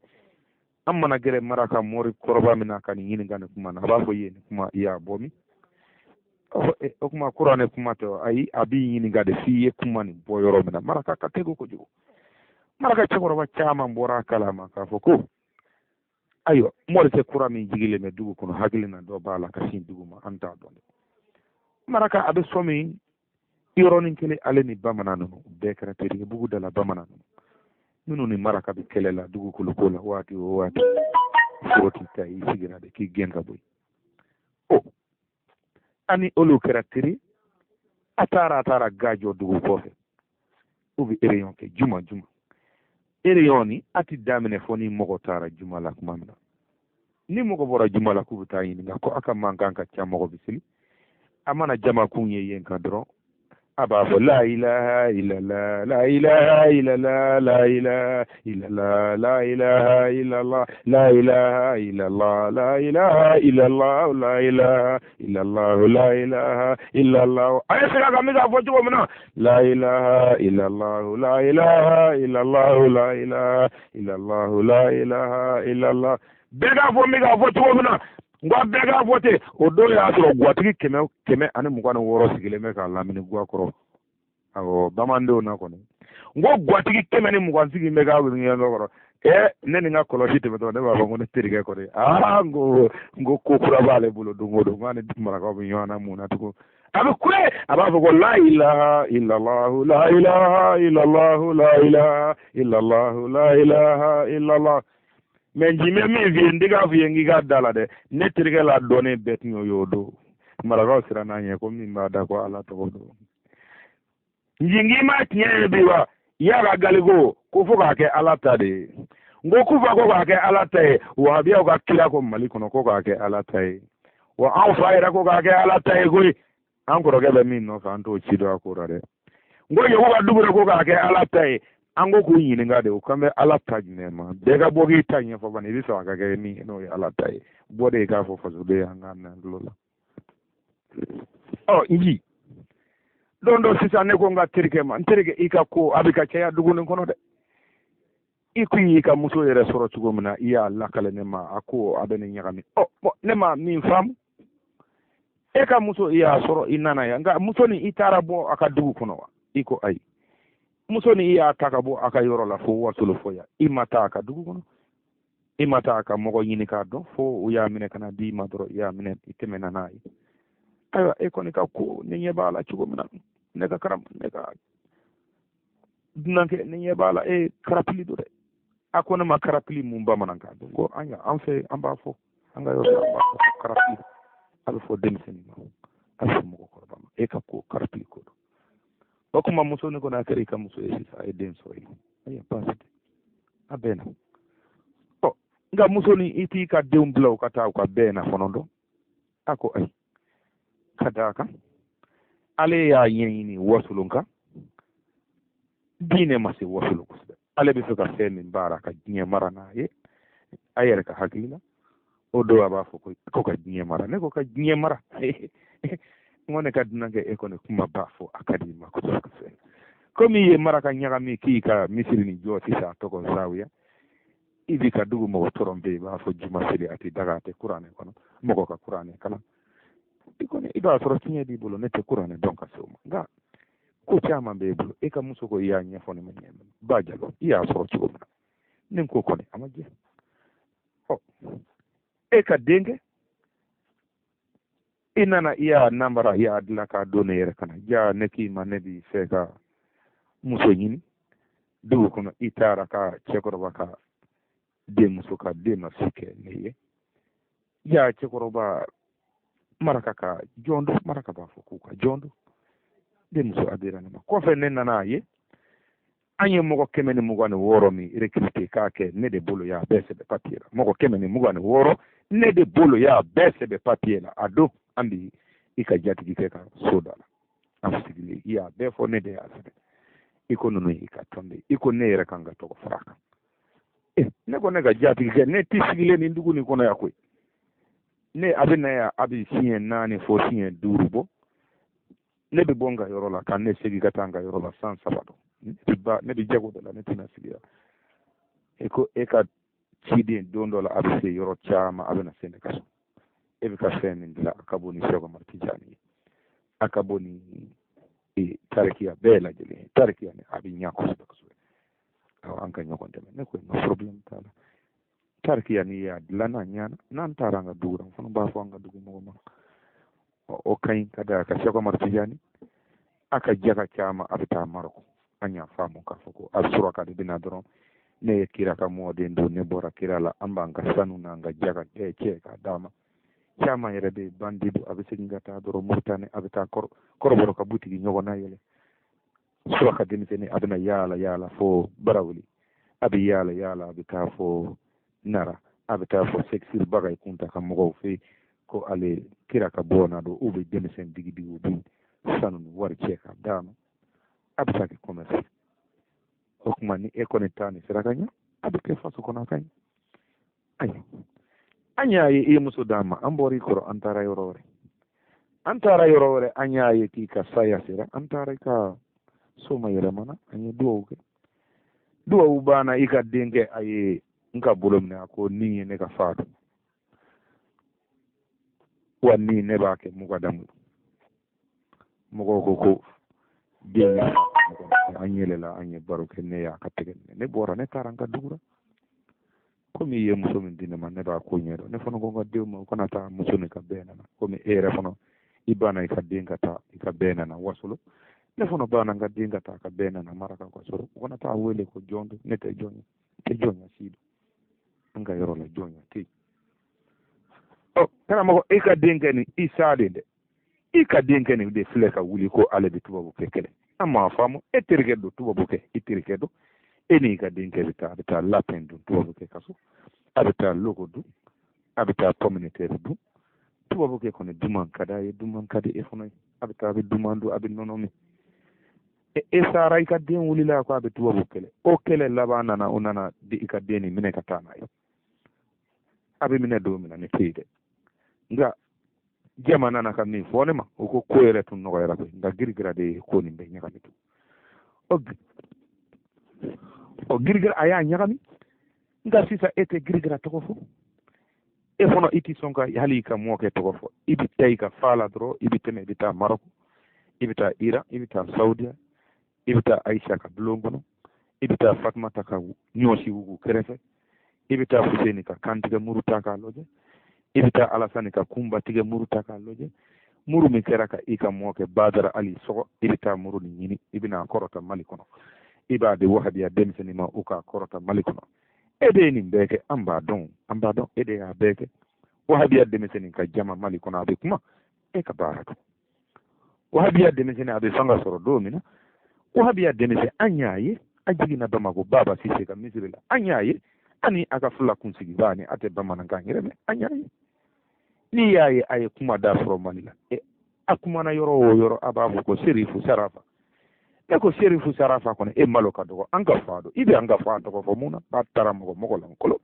An mana gɛrɛ maraka mori kɔrɔba min na ka nin ɲininka nin kuma na, a b'a fɔ i ye nin kuma i y'a bɔ min? O kuma kuranɛ kuma tɛ. Ayi, a b'i ɲininka de f'i ye kuma nin bɔ yɔrɔ min na. Maraka ka tegu kojugu. Maraka cɛkɔrɔba caman bɔra a kalama k'a fɔ ko ayiwa, morikɛ kura min jigilen bɛ dugu kɔnɔ, hakili na dɔ b'a la ka sin dugu ma, an t'a dɔn dɛ. Maraka a bɛ sɔmi yɔrɔnin kelen, ale ni bamanan ninnu bɛɛ kɛra teri ye. Bugu da la bamanan ninnu minnu ni maraka bɛ kɛlɛ la dugukolo ko la, waati o waati foro t'i ta, i sigira de k'i gɛn ka bɔ yen. O ani olu kɛra teri. A taara ga jɔ dugu kɔfɛ, u bɛ réunion kɛ juma juma. Réunion ni a ti daminɛ fo ni mɔgɔ taara juma la. Tuma min na ni mɔgɔ bɔra juma la k'u bɛ taa ɲininka ko a ka mankan ka ca, mɔgɔ bɛ seli, a mana jamakun ye yen kan dɔrɔn, a b'a fɔ la ilaha illallah, la ilaha illallah, la ilaha illallah, la ilaha illallah, la ilaha illallah, la ilaha illallah, la ilaha illallah, la ilaha illallah. A ye segin a kan, n bɛ k'a fɔ cogo min na: la ilaha illallah, la ilaha illallah, la ilaha illallah, la ilaha illallah. Bɛɛ k'a fɔ n bɛ k'a fɔ cogo min na. N ko bɛɛ k'a fɔ ten. O don y'a sɔrɔ gatigi 126 sigilen bɛ k'a lamini guwa kɔrɔ. Awɔ, bamanandenw na kɔni, n ko gatigi 120 sigilen bɛ k'a ɲɛ kɔrɔ. Ɛ, ne ni n ka kɔlɔsi tɛmɛtɔ, ne b'a fɔ ko ne terikɛ kɔni, aa, n ko ko kura b'ale bolo don o don. N k'ale marakaw bɛ ɲɔgɔn na mun na tugun? A bɛ kule, a b'a fɔ ko la ilaha illallah, la ilaha illallah, la ilaha illallah, la ilaha illallah. Mɛ nci bɛ min f'i ye, n tɛ k'a f'i ye n k'i k'a da la dɛ. Ne terikɛ la dɔnnen bɛɛ tun y'o don. Marakaw siranna ɲɛ ko min b'a da ko Ala tɔgɔ don. Nci k'i ma tiɲɛ ye bi wa? Y'a ka galiko ko fo k'a kɛ Ala ta de ye. N ko kufa ko k'a kɛ Ala ta ye, wahabiyaw ka kira ko Mali kɔnɔ ko k'a kɛ Ala ta ye wa, anw fa yɛrɛ ko k'a kɛ Ala ta ye koyi. An kɔrɔkɛ bɛ min nɔfɛ, an t'o ci dɔn a ko la dɛ. N ko Yakuba Dukure ko k'a kɛ Ala ta ye. An ko k'u ɲininka de, o kan bɛ Ala ta jumɛn ma? Bɛɛ ka bɔ k'i ta ɲɛfɔ bani, i bɛ fɛ a ka kɛ min ye, n'o ye Ala ta ye. Bɔ de k'a fɔ fasoden ye, an k'a mɛn an tulo la. Ɔ nji don dɔ sisan, ne ko n ka terikɛ ma: n terikɛ, i ka ko a bɛ ka caya dugu nin kɔnɔ dɛ. I ko i y'i ka muso yɛrɛ sɔrɔ cogo min na, i y'a lakale ne ma, a ko a bɛ ne ɲagami. Ɔ bɔn, ne ma min faamu, e ka muso i y'a sɔrɔ, i nana yan, nka muso ni i taara bɔ a ka dugu kɔnɔ wa? I ko ayi, muso ni i y'a ta ka bɔ a ka yɔrɔ la fo Wasolo fo yan. I ma taa a ka dugu kɔnɔ, i ma taa a ka mɔgɔ ɲini k'a dɔn, fo u y'a minɛ ka na di i ma dɔrɔn, i y'a minɛ, i tɛmɛna n'a ye. Ayiwa, e kɔni ka ko ne ɲɛ b'a la cogo min na, ne ka karam, ne ka dunankɛ, ne ɲɛ b'a la e karapili don dɛ. A ko ne ma karapili mun bamanankan don? Ko an ya an fɛ, an b'a fɔ an ka yɔrɔ la, an b'a fɔ karapili, a bɛ fɔ denmisɛnnin ma, a bɛ fɔ mɔgɔkɔrɔba ma. E ka ko karapili ko don. O kuma muso ni kɔni a kɛra i ka muso ye sisan, a ye den sɔrɔ yen. Ayiwa, baasi tɛ, a bɛnna. Ɔ nka muso ni i t'i ka denw bila u ka taa u ka bɛn na fɔlɔ dɔn? A ko ayi, ka d'a kan ale y'a ɲɛɲini Wasolon kan, diinɛ ma se Wasolon kosɛbɛ. Ale bɛ fɛ ka fɛn min baara ka diɲɛ mara n'a ye, a yɛrɛ ka hakili la. O don a b'a fɔ ko ka diɲɛ mara. Ne ko ka diɲɛ mara? N ko ne ka dunankɛ, e kɔni kuma b'a fɔ a ka di i ma kosɛbɛ kosɛbɛ. Komi i ye maraka ɲagami k'i ka misiri ni jɔ sisan, a tɔgɔ zawiya, i b'i ka dugu mɔgɔ tromper, i b'a fɔ juma seli a tɛ daga, a tɛ kuranɛ kɔnɔ, mɔgɔ ka kuranɛ kalan. I kɔni i b'a sɔrɔ tiɲɛ b'i bolo, ne tɛ kuranɛ dɔn ka se o ma, nka ko caman b'e bolo. E ka muso ko i y'a ɲɛfɔ ne ma ɲɛ ba jalo, i y'a sɔrɔ cogo min na, nin ko kɔni a ma diya. Ɔ e ka denkɛ, i nana i y'a namara, i y'a dilan k'a don ne yɛrɛ kana ja. Ne k'i ma ne b'i fɛ ka muso ɲini dugu kɔnɔ, i taara ka cɛkɔrɔba ka denmuso ka den ma si kɛ ne ye. Ja cɛkɔrɔba maraka ka jɔn don, maraka b'a fɔ k'u ka jɔn don, denmuso a dira ne ma. Kɔfɛ ne nana a ye an ye mɔgɔ 126 min recruter k'a kɛ, ne de bolo y'a bɛɛ sɛbɛn papier la. Mɔgɔ 126, ne de bolo y'a bɛɛ sɛbɛn papier la. A don an bi i ka jatigikɛ ka so da la, an sigilen, i y'a bɛɛ fɔ, ne de y'a sɛbɛn. I ko ninnu y'i ka tɔn de, i ko ne yɛrɛ kan ka tɔgɔ fara a kan. Ne ko ne ka jatigikɛ, ne tɛ sigilen nin dugu nin kɔnɔ yan koyi. Ne a bɛ na yan, a bɛ siɲɛ 4 fo siɲɛ 5 bɔ. Ne bɛ bɔ n ka yɔrɔ la ka ne segin ka taa n ka yɔrɔ la san 3 dɔn. Ne bɛ jago de la, ne tɛna sigi yan. E ko e ka ciden don dɔ la a bɛ se yɔrɔ caman, a bɛ na se ne ka so. E bɛ ka fɛn min dilan, a ka bon ni Sɛki Umaru Tijani ye, a ka bon ni tarikiya bɛɛ lajɛlen ye. Tarikiya ni a bɛ ɲa kosɛbɛ kosɛbɛ. Awɔ, an ka ɲɔgɔn dɛmɛ. Ne ko no problème t'a la. Tarikiya n'i y'a dilan n'a ɲana, n'an taara an ka dugu la, n fana b'a fɔ an ka dugu mɔgɔ ma. O ka ɲi ka d'a kan Sɛki Umaru Tijani a ka jaga caman a bɛ taa Marɔku. An y'a faamu k'a fɔ ko a suraka de bɛ na dɔrɔn. Ne ye kira ka mɔden don, ne bɔra kira la, an b'an ka sanu n'an ka jaga bɛɛ cɛ k'a d'a ma. Caman yɛrɛ bɛ yen, bandi don, a bɛ segin ka taa dɔrɔn Moritani, a bɛ taa kɔrɔbɔrɔ ka butigi ɲɔgɔn na yɛlɛ. Suraka denmisɛnnin a bɛ na yaala yaala fo Barawuli, a bɛ yaala yaala a bɛ taa fo Nara, a bɛ taa fo Sɛkisiri Bagayi Kunta ka mɔgɔw fɛ yen ko ale kira ka bɔ na don, u bɛ denmisɛn digi digi, u bɛ sanu ni wari cɛ k'a d'a ma. A bɛ taa kɛ commerce. O tuma ni e kɔni ta nin sera ka ɲɛ, a bɛ kɛ faso kɔnɔ a ka ɲi. Ayiwa, an y'a ye i ye muso d'an ma, an bɔra i kɔrɔ, an taara yɔrɔ wɛrɛ. An taara yɔrɔ wɛrɛ, an y'a ye k'i ka saya sera, an taara i ka so ma yɛlɛmana, an ye duwawu kɛ. Duwawu banna, i ka denkɛ a ye n ka bolo minɛ, a ko nin ye ne ka fa don, wa nin ne b'a kɛ mugadamu. Mɔgɔw ko ko den an yɛlɛla, an ye baro kɛ, ne y'a ka tɛgɛ minɛ, ne bɔra, ne taara n ka dugu la. Komi i ye muso min di ne ma, ne b'a ko ɲɛdɔn. Ne fana ko n ka denw ma, u kana taa muso nin ka bɛɛ nana. Komi e yɛrɛ fana, i banna i ka den ka taa i ka bɛɛ nana Wasolo. Ne fana banna n ka den ka taa ka bɛɛ nana Marakaw ka sɔrɔ. U kana taa wele ko jɔn don, ne tɛ jɔn ye, n tɛ jɔnya si dɔn. An ka yɔrɔ la jɔnya tɛ yen. Ɔ karamɔgɔ, e ka denkɛ nin i salen dɛ, i ka denkɛ nin de filɛ ka wuli ko ale bɛ tubabu kɛ kɛlɛ. An m'a faamu, e terikɛ don tubabu kɛ, i terikɛ don. E n'i ka denkɛ bɛ taa, a bɛ taa lapin dun tubabu kɛ ka so, a bɛ taa logo dun, a bɛ taa pomme de terre dun. Tubabu kɛ kɔni duman ka d'a ye, duman ka di e fana ye. A bɛ taa, a bɛ duman dun, a bɛ nɔnɔ min. E sara, i ka den wulila ko a bɛ tubabu kɛlɛ. O kɛlɛ laban nana, o nana di i ka den nin minɛ ka taa n'a ye. A bɛ minɛ don min na, ne tɛ yen dɛ. Nka jama nana ka min fɔ ne ma, o ko ko yɛrɛ tun nɔgɔyara koyi, nka girigira de ye ko nin bɛɛ ɲagami tun. O girigira a y'a ɲagami. Nka sisan e tɛ girigira tɔgɔ fɔ. E fana i tɛ sɔn ka hali i ka mɔkɛ tɔgɔ fɔ. I bɛ taa i ka fa la dɔrɔn, i bɛ tɛmɛ, i bɛ taa Marɔku, i bɛ taa Iran, i bɛ taa Saudiya, i bɛ taa Ayisa ka bulon kɔnɔ, i bɛ taa Fatumata ka ɲɔsi wugu kɛrɛfɛ, i bɛ taa Fuseni ka kantigɛ muru ta k'a lajɛ, i bɛ taa Alasani ka kunba tigɛ muru ta k'a lajɛ. Muru min kɛra ka i ka mɔkɛ Badara Ali sɔgɔ, i bɛ taa muru nin ɲini, i bɛ n'a kɔrɔta Mali kɔnɔ. I b'a di wahabiya denmisɛnnin ma, u k'a kɔrɔta Mali kɔnɔ. E de ye nin bɛɛ kɛ, an b'a dɔn, an b'a dɔn, e de y'a bɛɛ kɛ. Wahabiya denmisɛnnin ka jama Mali kɔnɔ, a bɛ kuma, e ka baara don. Wahabiya denmisɛnnin a bɛ fanga sɔrɔ don min na, wahabiya denmisɛnnin an y'a ye, a jiginna Bamakɔ Baba Sise ka misiri la, an y'a ye, ani a ka fula kunsigiba ni a tɛ bamanankan yɛrɛ mɛn, an y'a ye. N'i y'a ye a ye kuma da sɔrɔ Mali la, a kumana yɔrɔ o yɔrɔ, a b'a fɔ ko Serifu Sarafa. Ne ko Serifu Sarafa kɔni, e malo ka dɔgɔ, an ka fa don. I bɛ an ka fa tɔgɔ fɔ mun na? Ba taara mɔgɔ mɔgɔ lankolon.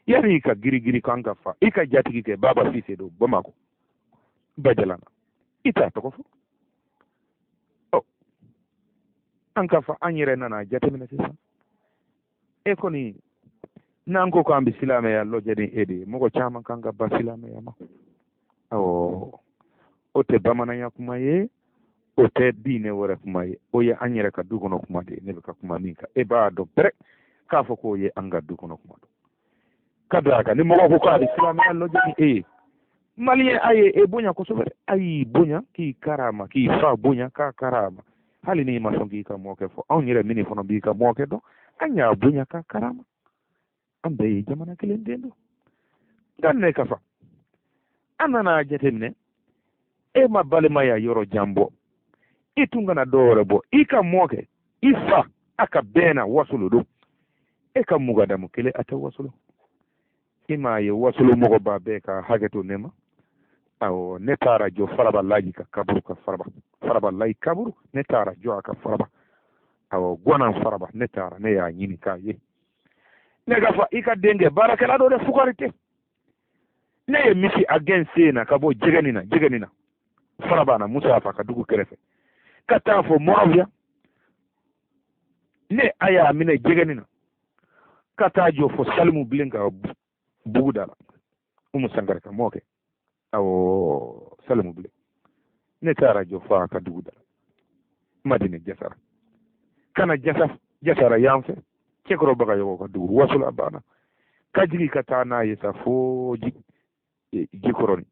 Yanni i ka girigiri k'an ka fa, i ka jatigi kɛ Baba Sise don Bamakɔ Bajalana, i t'a tɔgɔ fɔ. Ɔ, an ka fa, an yɛrɛ nana jateminɛ sisan. E kɔni, n'an ko k'an bɛ silamɛya lajɛ ni e de ye, mɔgɔ caman kan ka ban silamɛya ma. Awɔ, o tɛ bamananya kuma ye, o tɛ diinɛ wɛrɛ kuma ye, o ye an yɛrɛ ka du kɔnɔ kuma de ye. Ne bɛ ka kuma min kan, e b'a dɔn pɛrɛ k'a fɔ k'o ye an ka du kɔnɔ kuma don. Ka d'a kan ni mɔgɔ ko k'a bɛ silamɛya lajɛ ni e ye, maliyɛn a ye e bonya kosɛbɛ dɛ, a y'i bonya k'i karama, k'i fa bonya k'a karama. Hali n'i ma sɔn k'i ka mɔkɛ fɔ, anw yɛrɛ minnu fana b'i ka mɔkɛ dɔn, an y'a bonya k'a karama. An bɛɛ ye jamana kelen den don. Nka ne ka fa, an nana jateminɛ, e ma balimaya yɔrɔ jan bɔ, i tun kana dɔ wɛrɛ bɔ, i ka mɔkɛ, i fa, a ka bɛn na wasolo don. E ka mugadamu kelen a tɛ wasolo. I m'a ye wasolo mɔgɔba bɛɛ ka hakɛ to ne ma. Awɔ, ne taara jɔ Faraba Laji ka kaburu ka Faraba, Faraba Laji kaburu, ne taara jɔ a ka Faraba. Awɔ, Gwanan Faraba, ne taara, ne y'a ɲini k'a ye. Ne ka fa, i ka denkɛ baarakɛla dɔ dɛ, fugari tɛ. Ne ye misi a gɛn sen na ka bɔ jɛgɛni na farabana Musa fa ka dugu kɛrɛfɛ ka taa fɔ Mɔrɔfiya. Ne a y'a minɛ jɛgɛni na ka taa jɔ fo Salimu bilen ka bugu da la Umu Sankare ka mɔkɛ. Awɔ, Salimu bilen ne taara jɔ fo a ka dugu da la Madina Jasara kana Jasara yan fɛ Cɛkɔrɔ Bagayogo ka dugu Wasola banna ka jigin ka taa n'a ye sa fo Jikɔrɔni.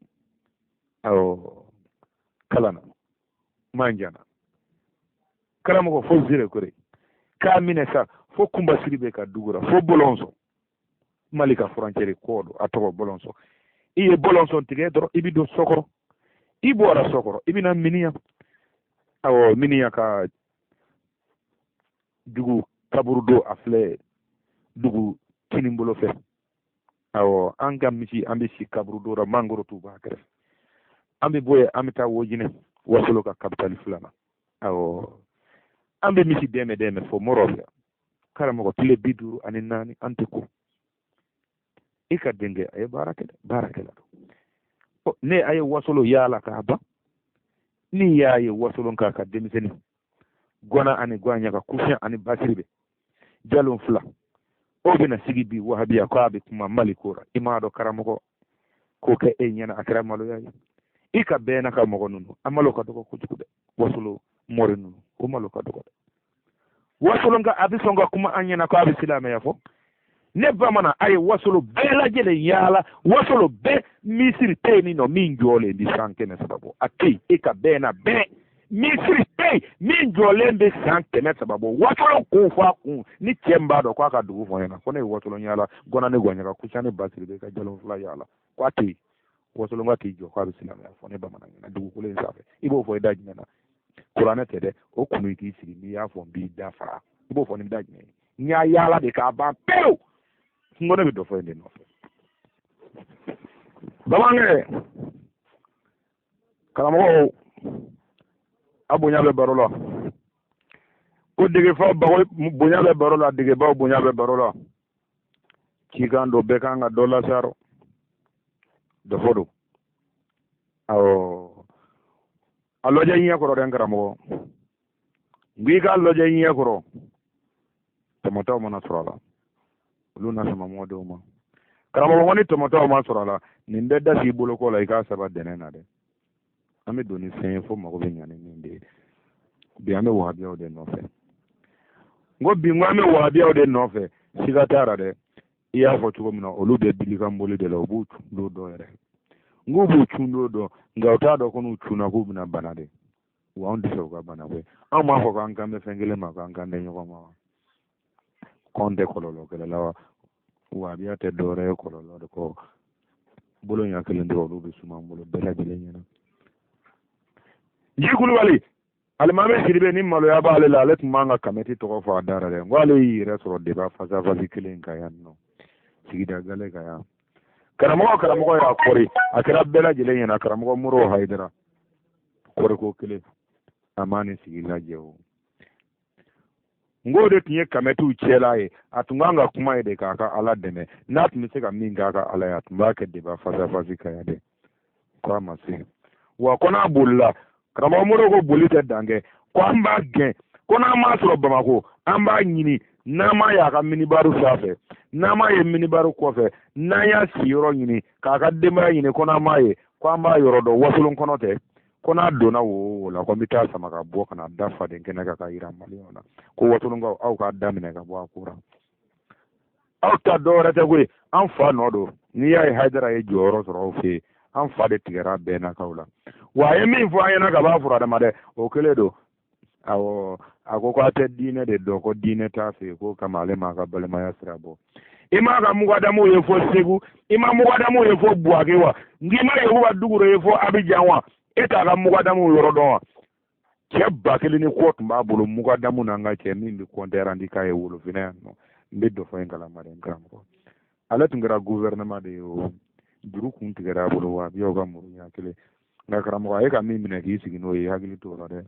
Awɔ, Kalana Manjana karamɔgɔ fo Zirekore k'a minɛ sa fo Kunba Siribe ka dugu la fo Bolonso Mali ka frontière kɔ don a tɔgɔ Bolonso. I ye Bolonso tigɛ dɔrɔn i bɛ don Sɔkɔrɔ, i bɔra Sɔkɔrɔ i bɛna Miniya. Awɔ, Miniya ka dugu kaburudo a filɛ dugu kinibolo fɛ. Awɔ, an ka misi an bɛ si kaburudo la mangoro tu b'a kɛrɛfɛ. An bɛ bɔ yen an bɛ taa Wojinɛ Wasolo ka kapitali filanan. Awɔ, an bɛ misi dɛmɛ fo Mɔrɔfiya. Karamɔgɔ tile 54 an tɛ ko. I ka denkɛ a ye baara kɛ dɛ, baarakɛla don. Ne a ye Wasolo yaala k'a ban. Ni y'a ye Wasolo k'a ka denmisɛnnin gwana ani gwaɲaga kufiya ani basiribe jalon fila o bɛna sigi bi wahabiya ko a bɛ kuma Mali ko la. I m'a dɔn karamɔgɔ k'o kɛ e ɲɛna a kɛra maloya ye. I ka bɛɛ n'a ka mɔgɔ ninnu a malo ka dɔgɔ kojugu dɛ. Wasolo mɔri ninnu o malo ka dɔgɔ dɛ. Wasolo nka a bɛ sɔn ka kuma an ɲɛna ko a bɛ silamɛya fɔ. Ne bamanan a ye Wasolo bɛɛ lajɛlen yaala. Wasolo bɛɛ misiri tɛ yen nɔ min jɔlen bɛ san 300 bɔ. A tɛ yen. E ka bɛɛ na bɛɛ misiri tɛ yen min jɔlen bɛ san 300 bɔ. Wasolo kun fɔ a kun ni cɛ min b'a dɔn k'a ka dugu fɔ n ɲɛna ko ne ye Wasolo yaala gɔnna ne gɔɲaga kusa ne basiri bɛ ka jalon fila yaala ko a tɛ yen. Wasolo ka k'i jɔ k'a bɛ silamɛya fɔ ne bamanan ɲɛna dugukolo in sanfɛ. I b'o fɔ i da jumɛn na? Kuranɛ tɛ dɛ, o kunu i k'i sigi n'i y'a fɔ n b'i da fara. I b'o fɔ ni da jumɛn ye? N y'a yaala de k'a ban pewu. N ko ne bɛ dɔ fɔ in de nɔfɛ. Bamanankɛ karamɔgɔw a bonya bɛ baro la. Ko degefaw bonya bɛ baro la, degebaw bonya bɛ baro la. Cikan don bɛɛ kan ka dɔ lase a rɔ. Dɔ fɔ don. Awɔ, a lajɛ ɲɛ kɔrɔ dɛ n karamɔgɔ. N k'i k'a lajɛ ɲɛ kɔrɔ. Tɔmɔtaw mana sɔrɔ a la, olu na sama mɔdenw ma. Karamɔgɔ ko ni tɔmɔtaw ma sɔrɔ a la, nin bɛɛ da s'i boloko la i k'a saba dɛnɛ na dɛ. An bɛ don ni fɛn ye fo mago bɛ ɲa ni min de ye. Bi an bɛ wahabiyaw de nɔfɛ. N ko bi n ko an bɛ wahabiyaw de nɔfɛ. Siga t'a la dɛ. I y'a fɔ cogo min na olu bɛ bilikanboli de la, u b'u cundo dɔn yɛrɛ. N k'u b'u cundo dɔn nka u t'a dɔn ko n'u cunna k'u bɛna bana de. Wa anw tɛ fɛ u ka bana koyi. Anw m'a fɔ k'an kan bɛ fɛn kelen ma k'an kan tɛ ɲɔgɔn ma wa. K'anw tɛ kɔlɔlɔ kɛlɛ la wa. Wahabiya tɛ dɔwɛrɛ ye kɔlɔlɔ de kɔ. Bolo ɲɛ kelen dɔrɔn olu bɛ suma an bolo bɛɛ lajɛlen ɲɛna. Ji Kulubali alimami Sidibe ni maloya b'ale la, ale tun b'an ka kamɛti tɔgɔ fɔ a da la dɛ. N ko ale y'i yɛrɛ sɔrɔ deba fasafasi kelen kan yan nɔ sigida gale kan yan. Karamɔgɔ y'a kɔri a kɛra bɛɛ lajɛlen ɲɛna. Karamɔgɔ Moro Hayidara kɔriko kelen a m'a ni sigi lajɛ o. N k'o de tun ye kamɛtiw cɛla ye. A tun kan ka kuma ye de k'a ka Ala dɛmɛ. N'a tun bɛ se ka min k'a ka Ala ye, a tun b'a kɛ deba fasafasi kan yan dɛ. Ko a ma se. Wa ko n'a bolila, karamɔgɔ Moro ko boli tɛ dan kɛ. Ko an b'a gɛn. Ko n'an m'a sɔrɔ Bamako, an b'a ɲini. N'an m'a ye a ka minibaru sanfɛ, n'an m'a ye minibaru kɔfɛ, n'an y'a sigiyɔrɔ ɲini k'a ka denbaya ɲini, ko n'an m'a ye, ko an b'a yɔrɔ dɔn. Wasolon kɔnɔ tɛ. Ko n'a donna wo la, ko n bɛ taa sama ka bɔ ka na da faden kɛnɛ kan k'a yira maliyɛnw na ko wasolonkaw aw k'a daminɛ ka bɔ a ko la. Aw ta dɔwɛrɛ tɛ koyi, an fa nɔ don. N'i y'a ye Hayidara ye jɔyɔrɔ sɔrɔ aw fɛ yen, an fa de tigɛra bɛnnakaw la. Wa a ye min fɔ an ɲɛna ka b'a furadama dɛ, o kelen don. Awɔ, a ko k'a tɛ diinɛ de dɔn, ko diinɛ t'a fɛ yen, k'o kama ale m'a ka balimaya sira bɔ. I m'a ka mugadamuw ye fo Segu, i ma mugadamuw ye fo Buwake wa, nk'i ma Yakuba Dukure ye fo Abijan wa, e t'a ka mugadamuw yɔrɔ dɔn wa? Cɛ 1000 ni kɔ tun b'a bolo mugadamu n'an ka cɛ min bɛ kɔntɛrandi k'a ye Wolofinɛ yan nɔ. N bɛ dɔ fɔ in kalama dɛ n karamɔgɔ. Ale tun kɛra gouvernement de ye o. Juru kun tigɛra a bolo wa a bɛ ka muru ɲɛ kelen. Nka karamɔgɔ a ye ka min minɛ k'i sigi n'o ye, hakili t'o la dɛ.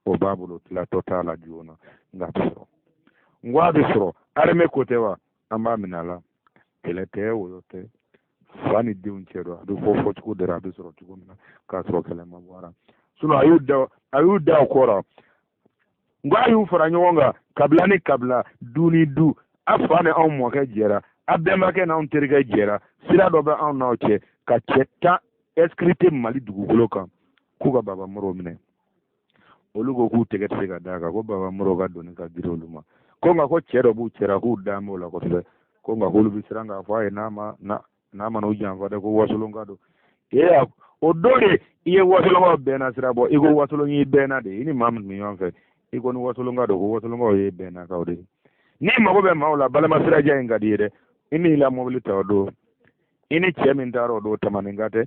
O b'a bolo tilatɔ t'a la joona nka a bɛ sɔrɔ. N ko a bɛ sɔrɔ armée ko tɛ wa, an b'a minɛ a la. Kɛlɛ tɛ, woyo tɛ. Fa ni denw cɛ don, a bɛ fɔ fɔcogo de la, a bɛ sɔrɔ cogo min na k'a sɔrɔ kɛlɛ ma bɔ a la. Sinon a y'u da o kɔ la, n ko a y'u fara ɲɔgɔn kan kabila ni kabila, du ni du. A fa ni anw mɔkɛ jɛra, a bɛnbakɛ n'anw terikɛ jɛra, sira dɔ bɛ anw n'aw cɛ, ka cɛ 10 inscrite Mali dugukolo kan k'u ka Baba Moro minɛ. Olu ko k'u tɛgɛ tɛ se ka d'a kan, ko Baba Moro ka doni ka girin olu ma, ko nka ko cɛ dɔ b'u cɛra k'u dan b'o la kosɛbɛ, ko nka k'olu bɛ siran k'a fɔ a ye n'a ma n'a mana u janfa dɛ, ko wasolonka don. Ee, o don de i ye wasolonkaw bɛnna sira bɔ, i ko wasolon y'i bɛnna de, i ni maa min tun bɛ ɲɔgɔn fɛ, i ko ni wasolonka don, ko wasolonkaw ye bɛnnakaw de ye. N'i mago bɛ maaw la, balima sirajan in ka di i ye dɛ, i n'i la mobili ta o don, i ni cɛ min taara o don, tamaninka tɛ,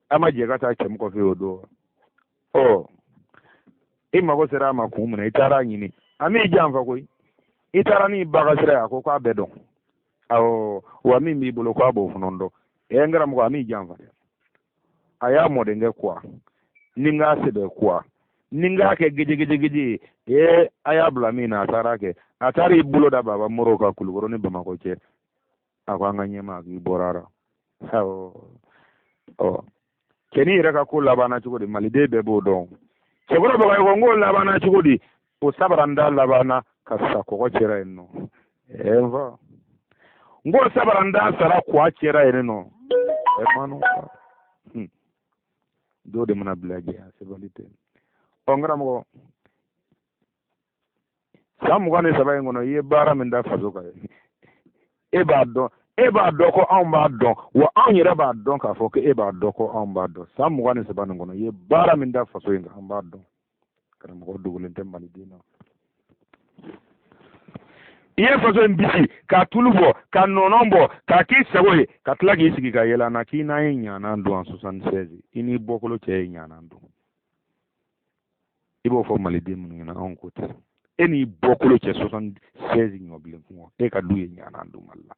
a ma jɛ ka taa cɛ mɔgɔ fɛ o don. Ɔ, i mago sera a ma kun min na, i taara a ɲini, a m'i janfa koyi, i taara n'i ba ka sira ye, a ko k'a bɛɛ dɔn, awɔ, wa min b'i bolo k'a b'o fana dɔn. Ɛ, n karamɔgɔ, a m'i janfa dɛ, a y'a mɔdenkɛ kuwa, ni n k'a sɛbɛ kuwa, ni n k'a kɛ gejegejegeje ye. Ee, a y'a bila min na, a taara kɛ, a taara i bolo da Baba Moro kan Kulukɔrɔ ni Bamakɔ cɛ, a ko an ka ɲɛmaa, k'i bɔra a la. Awɔ, ɔ, cɛnin yɛrɛ ka ko labanna cogo di? Maliden bɛɛ b'o dɔn. Cɛkɔrɔ Bagayoko, n k'o labanna cogo di? O sabaranda labanna ka sa kɔgɔ cɛra yen nɔ. Ɛ, n fa, n k'o sabaranda sara kɔgɔ cɛra yen nɔ. Ɛ, manu dɔw de mana bila jɛ, a sebali tɛ. Ɔ, n karamɔgɔ, san 23 in kɔnɔ, i ye baara min da faso kan, e b'a dɔn, e b'a dɔn ko anw b'a dɔn, wa anw yɛrɛ b'a dɔn k'a fɔ ko e b'a dɔn ko anw b'a dɔn. San 23 nin kɔnɔ, i ye baara min da faso in kan, an b'a dɔn. Karamɔgɔ dogolen tɛ maliden na. I ye faso in bisi k'a tulu bɔ, ka nɔnɔ bɔ, k'a k'i sago ye, ka tila k'i sigi ka yɛlɛ an na k'i n'an ye ɲanan dun en 76, i n'i bɔkolo cɛ ye ɲanan dun. I b'o fɔ maliden minnu ɲɛna, anw ko tɛ. E n'i bɔkolo cɛ 76 ɲɔbilen kɔngɔ, e ka du ye ɲanan dun Mali la.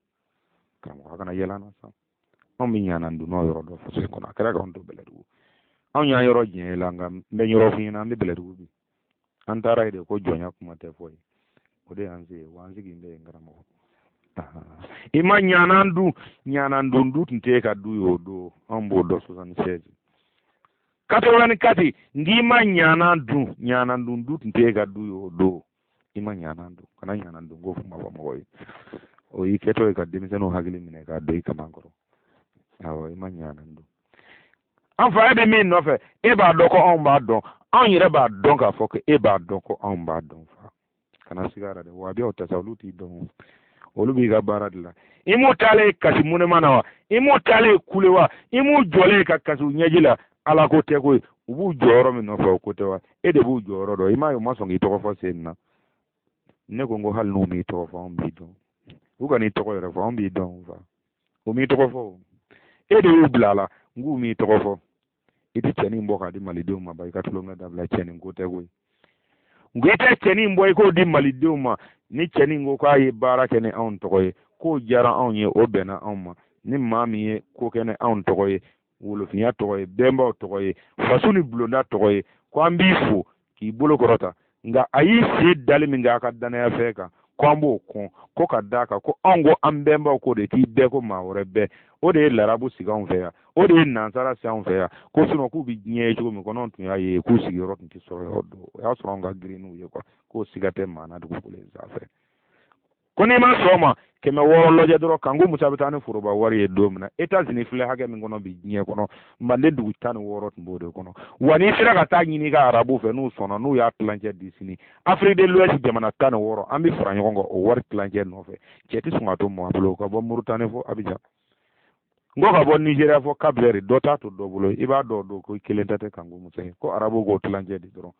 Karamɔgɔ, a kana yɛlɛ an na sa. Anw bɛ ɲanan dun n'o yɔrɔ dɔn faso in kɔnɔ, a kɛra k'anw to Bɛlɛdugu. Anw y'an yɔrɔ jɛn la, nka n bɛ yɔrɔ f'i ɲɛna, an bɛ Bɛlɛdugu bi. An taara yen de ko jɔnya kuma tɛ fɔ yen. O de y'an se yen, wa an sigi bɛ yen karamɔgɔ. I ma ɲanan dun, ɲanan dun du tun tɛ e ka du ye o don, anw b'o dɔn 76. 84, n k'i ma ɲanan dun, ɲanan dun du tun tɛ e ka du ye o don. I ma ɲanan dun, kana ɲanan dun ko kuma fɔ mɔgɔ ye. O y'i kɛtɔ ye ka denmisɛnninw hakili minɛ k'a don i kaman kɔrɔ. Awɔ, i ma ɲanan dun. An fa, e bɛ min nɔfɛ, e b'a dɔn ko anw b'a dɔn, anw yɛrɛ b'a dɔn k'a fɔ ko e b'a dɔn ko anw b'a dɔn. Fa, kana siga a la dɛ, wahabiyaw tɛ sa, olu t'i dɔn, olu b'i ka baara de la. I m'u taalen kasi munema na wa? I m'u taalen kule wa? I m'u jɔlen ka kasi u ɲɛji la? Ala ko tɛ koyi, u b'u jɔyɔrɔ min nɔfɛ, o ko tɛ wa? E de b'u jɔyɔrɔ dɔn. I m'a ye u ma sɔn k'i tɔgɔ fɔ sen na. Ne ko n ko hali n'u m'i tɔgɔ fɔ, anw b'i dɔn. U kan'i tɔgɔ yɛrɛ fɔ, anw b'i dɔn fa. U m'i tɔgɔ fɔ o, e de y'u bila a la. N k'u m'i tɔgɔ fɔ, i tɛ cɛnin bɔ k'a di malidenw ma ba, i ka tulonkɛ dabila, cɛnin ko tɛ koyi. N ko i tɛ cɛnin bɔ i k'o di malidenw ma. Ni cɛnin ko k'a ye baara kɛ ni anw tɔgɔ ye, k'o diyara anw ye, o bɛnna anw ma. Ni maa min ye ko kɛ ni anw tɔgɔ ye, wolofinya tɔgɔ ye, bɛnbaw tɔgɔ ye, faso ni bulonda tɔgɔ ye, ko an b'i fo k'i bolo kɔrɔta. Nka a y'i sen dali min kɛ a ka danaya fɛn kan, ko an b'o kɔn, ko ka d'a kan ko anw ko an bɛnbaw ko de k'i bɛɛ ko maa wɛrɛ bɛɛ, o de ye larabu sigi anw fɛ yan, o de ye nansara sigi anw fɛ yan, ko sinɔn k'u bɛ diɲɛ ye cogo min kɔnɔ, anw tun y'a ye k'u sigiyɔrɔ tun tɛ sɔrɔ yɔrɔ dɔ, o y'a sɔrɔ anw ka girin n'u ye kuwa, k'o siga tɛ maa na dugukolo in sanfɛ. Ko n'i ma sɔn o ma, 600 lajɛ dɔrɔn, Kanku Musa bɛ taa ni foroba wari ye don min na, Etats-Unis filɛ hakɛ min kɔnɔ bi diɲɛ kɔnɔ, manden dugu 16 tun b'o de kɔnɔ. Wa n'i sera ka taa ɲini i ka arabu fɛ, n'u sɔnna, n'u y'a tilancɛ di sini, Afrique de l'Ouest jamana 16, an bɛ fara ɲɔgɔn kan o wari tilancɛ nɔfɛ. Cɛ tɛ sɔn ka to mɔgɔ bolo, ka bɔ Mauritanie fo Abidjan, n ko ka bɔ Nigeria fo Cap Vert, dɔ t'a to dɔ bolo. I b'a dɔn don ko i kelen ta tɛ Kanku Musa ye, ko arabu k'o tilancɛ di dɔrɔn.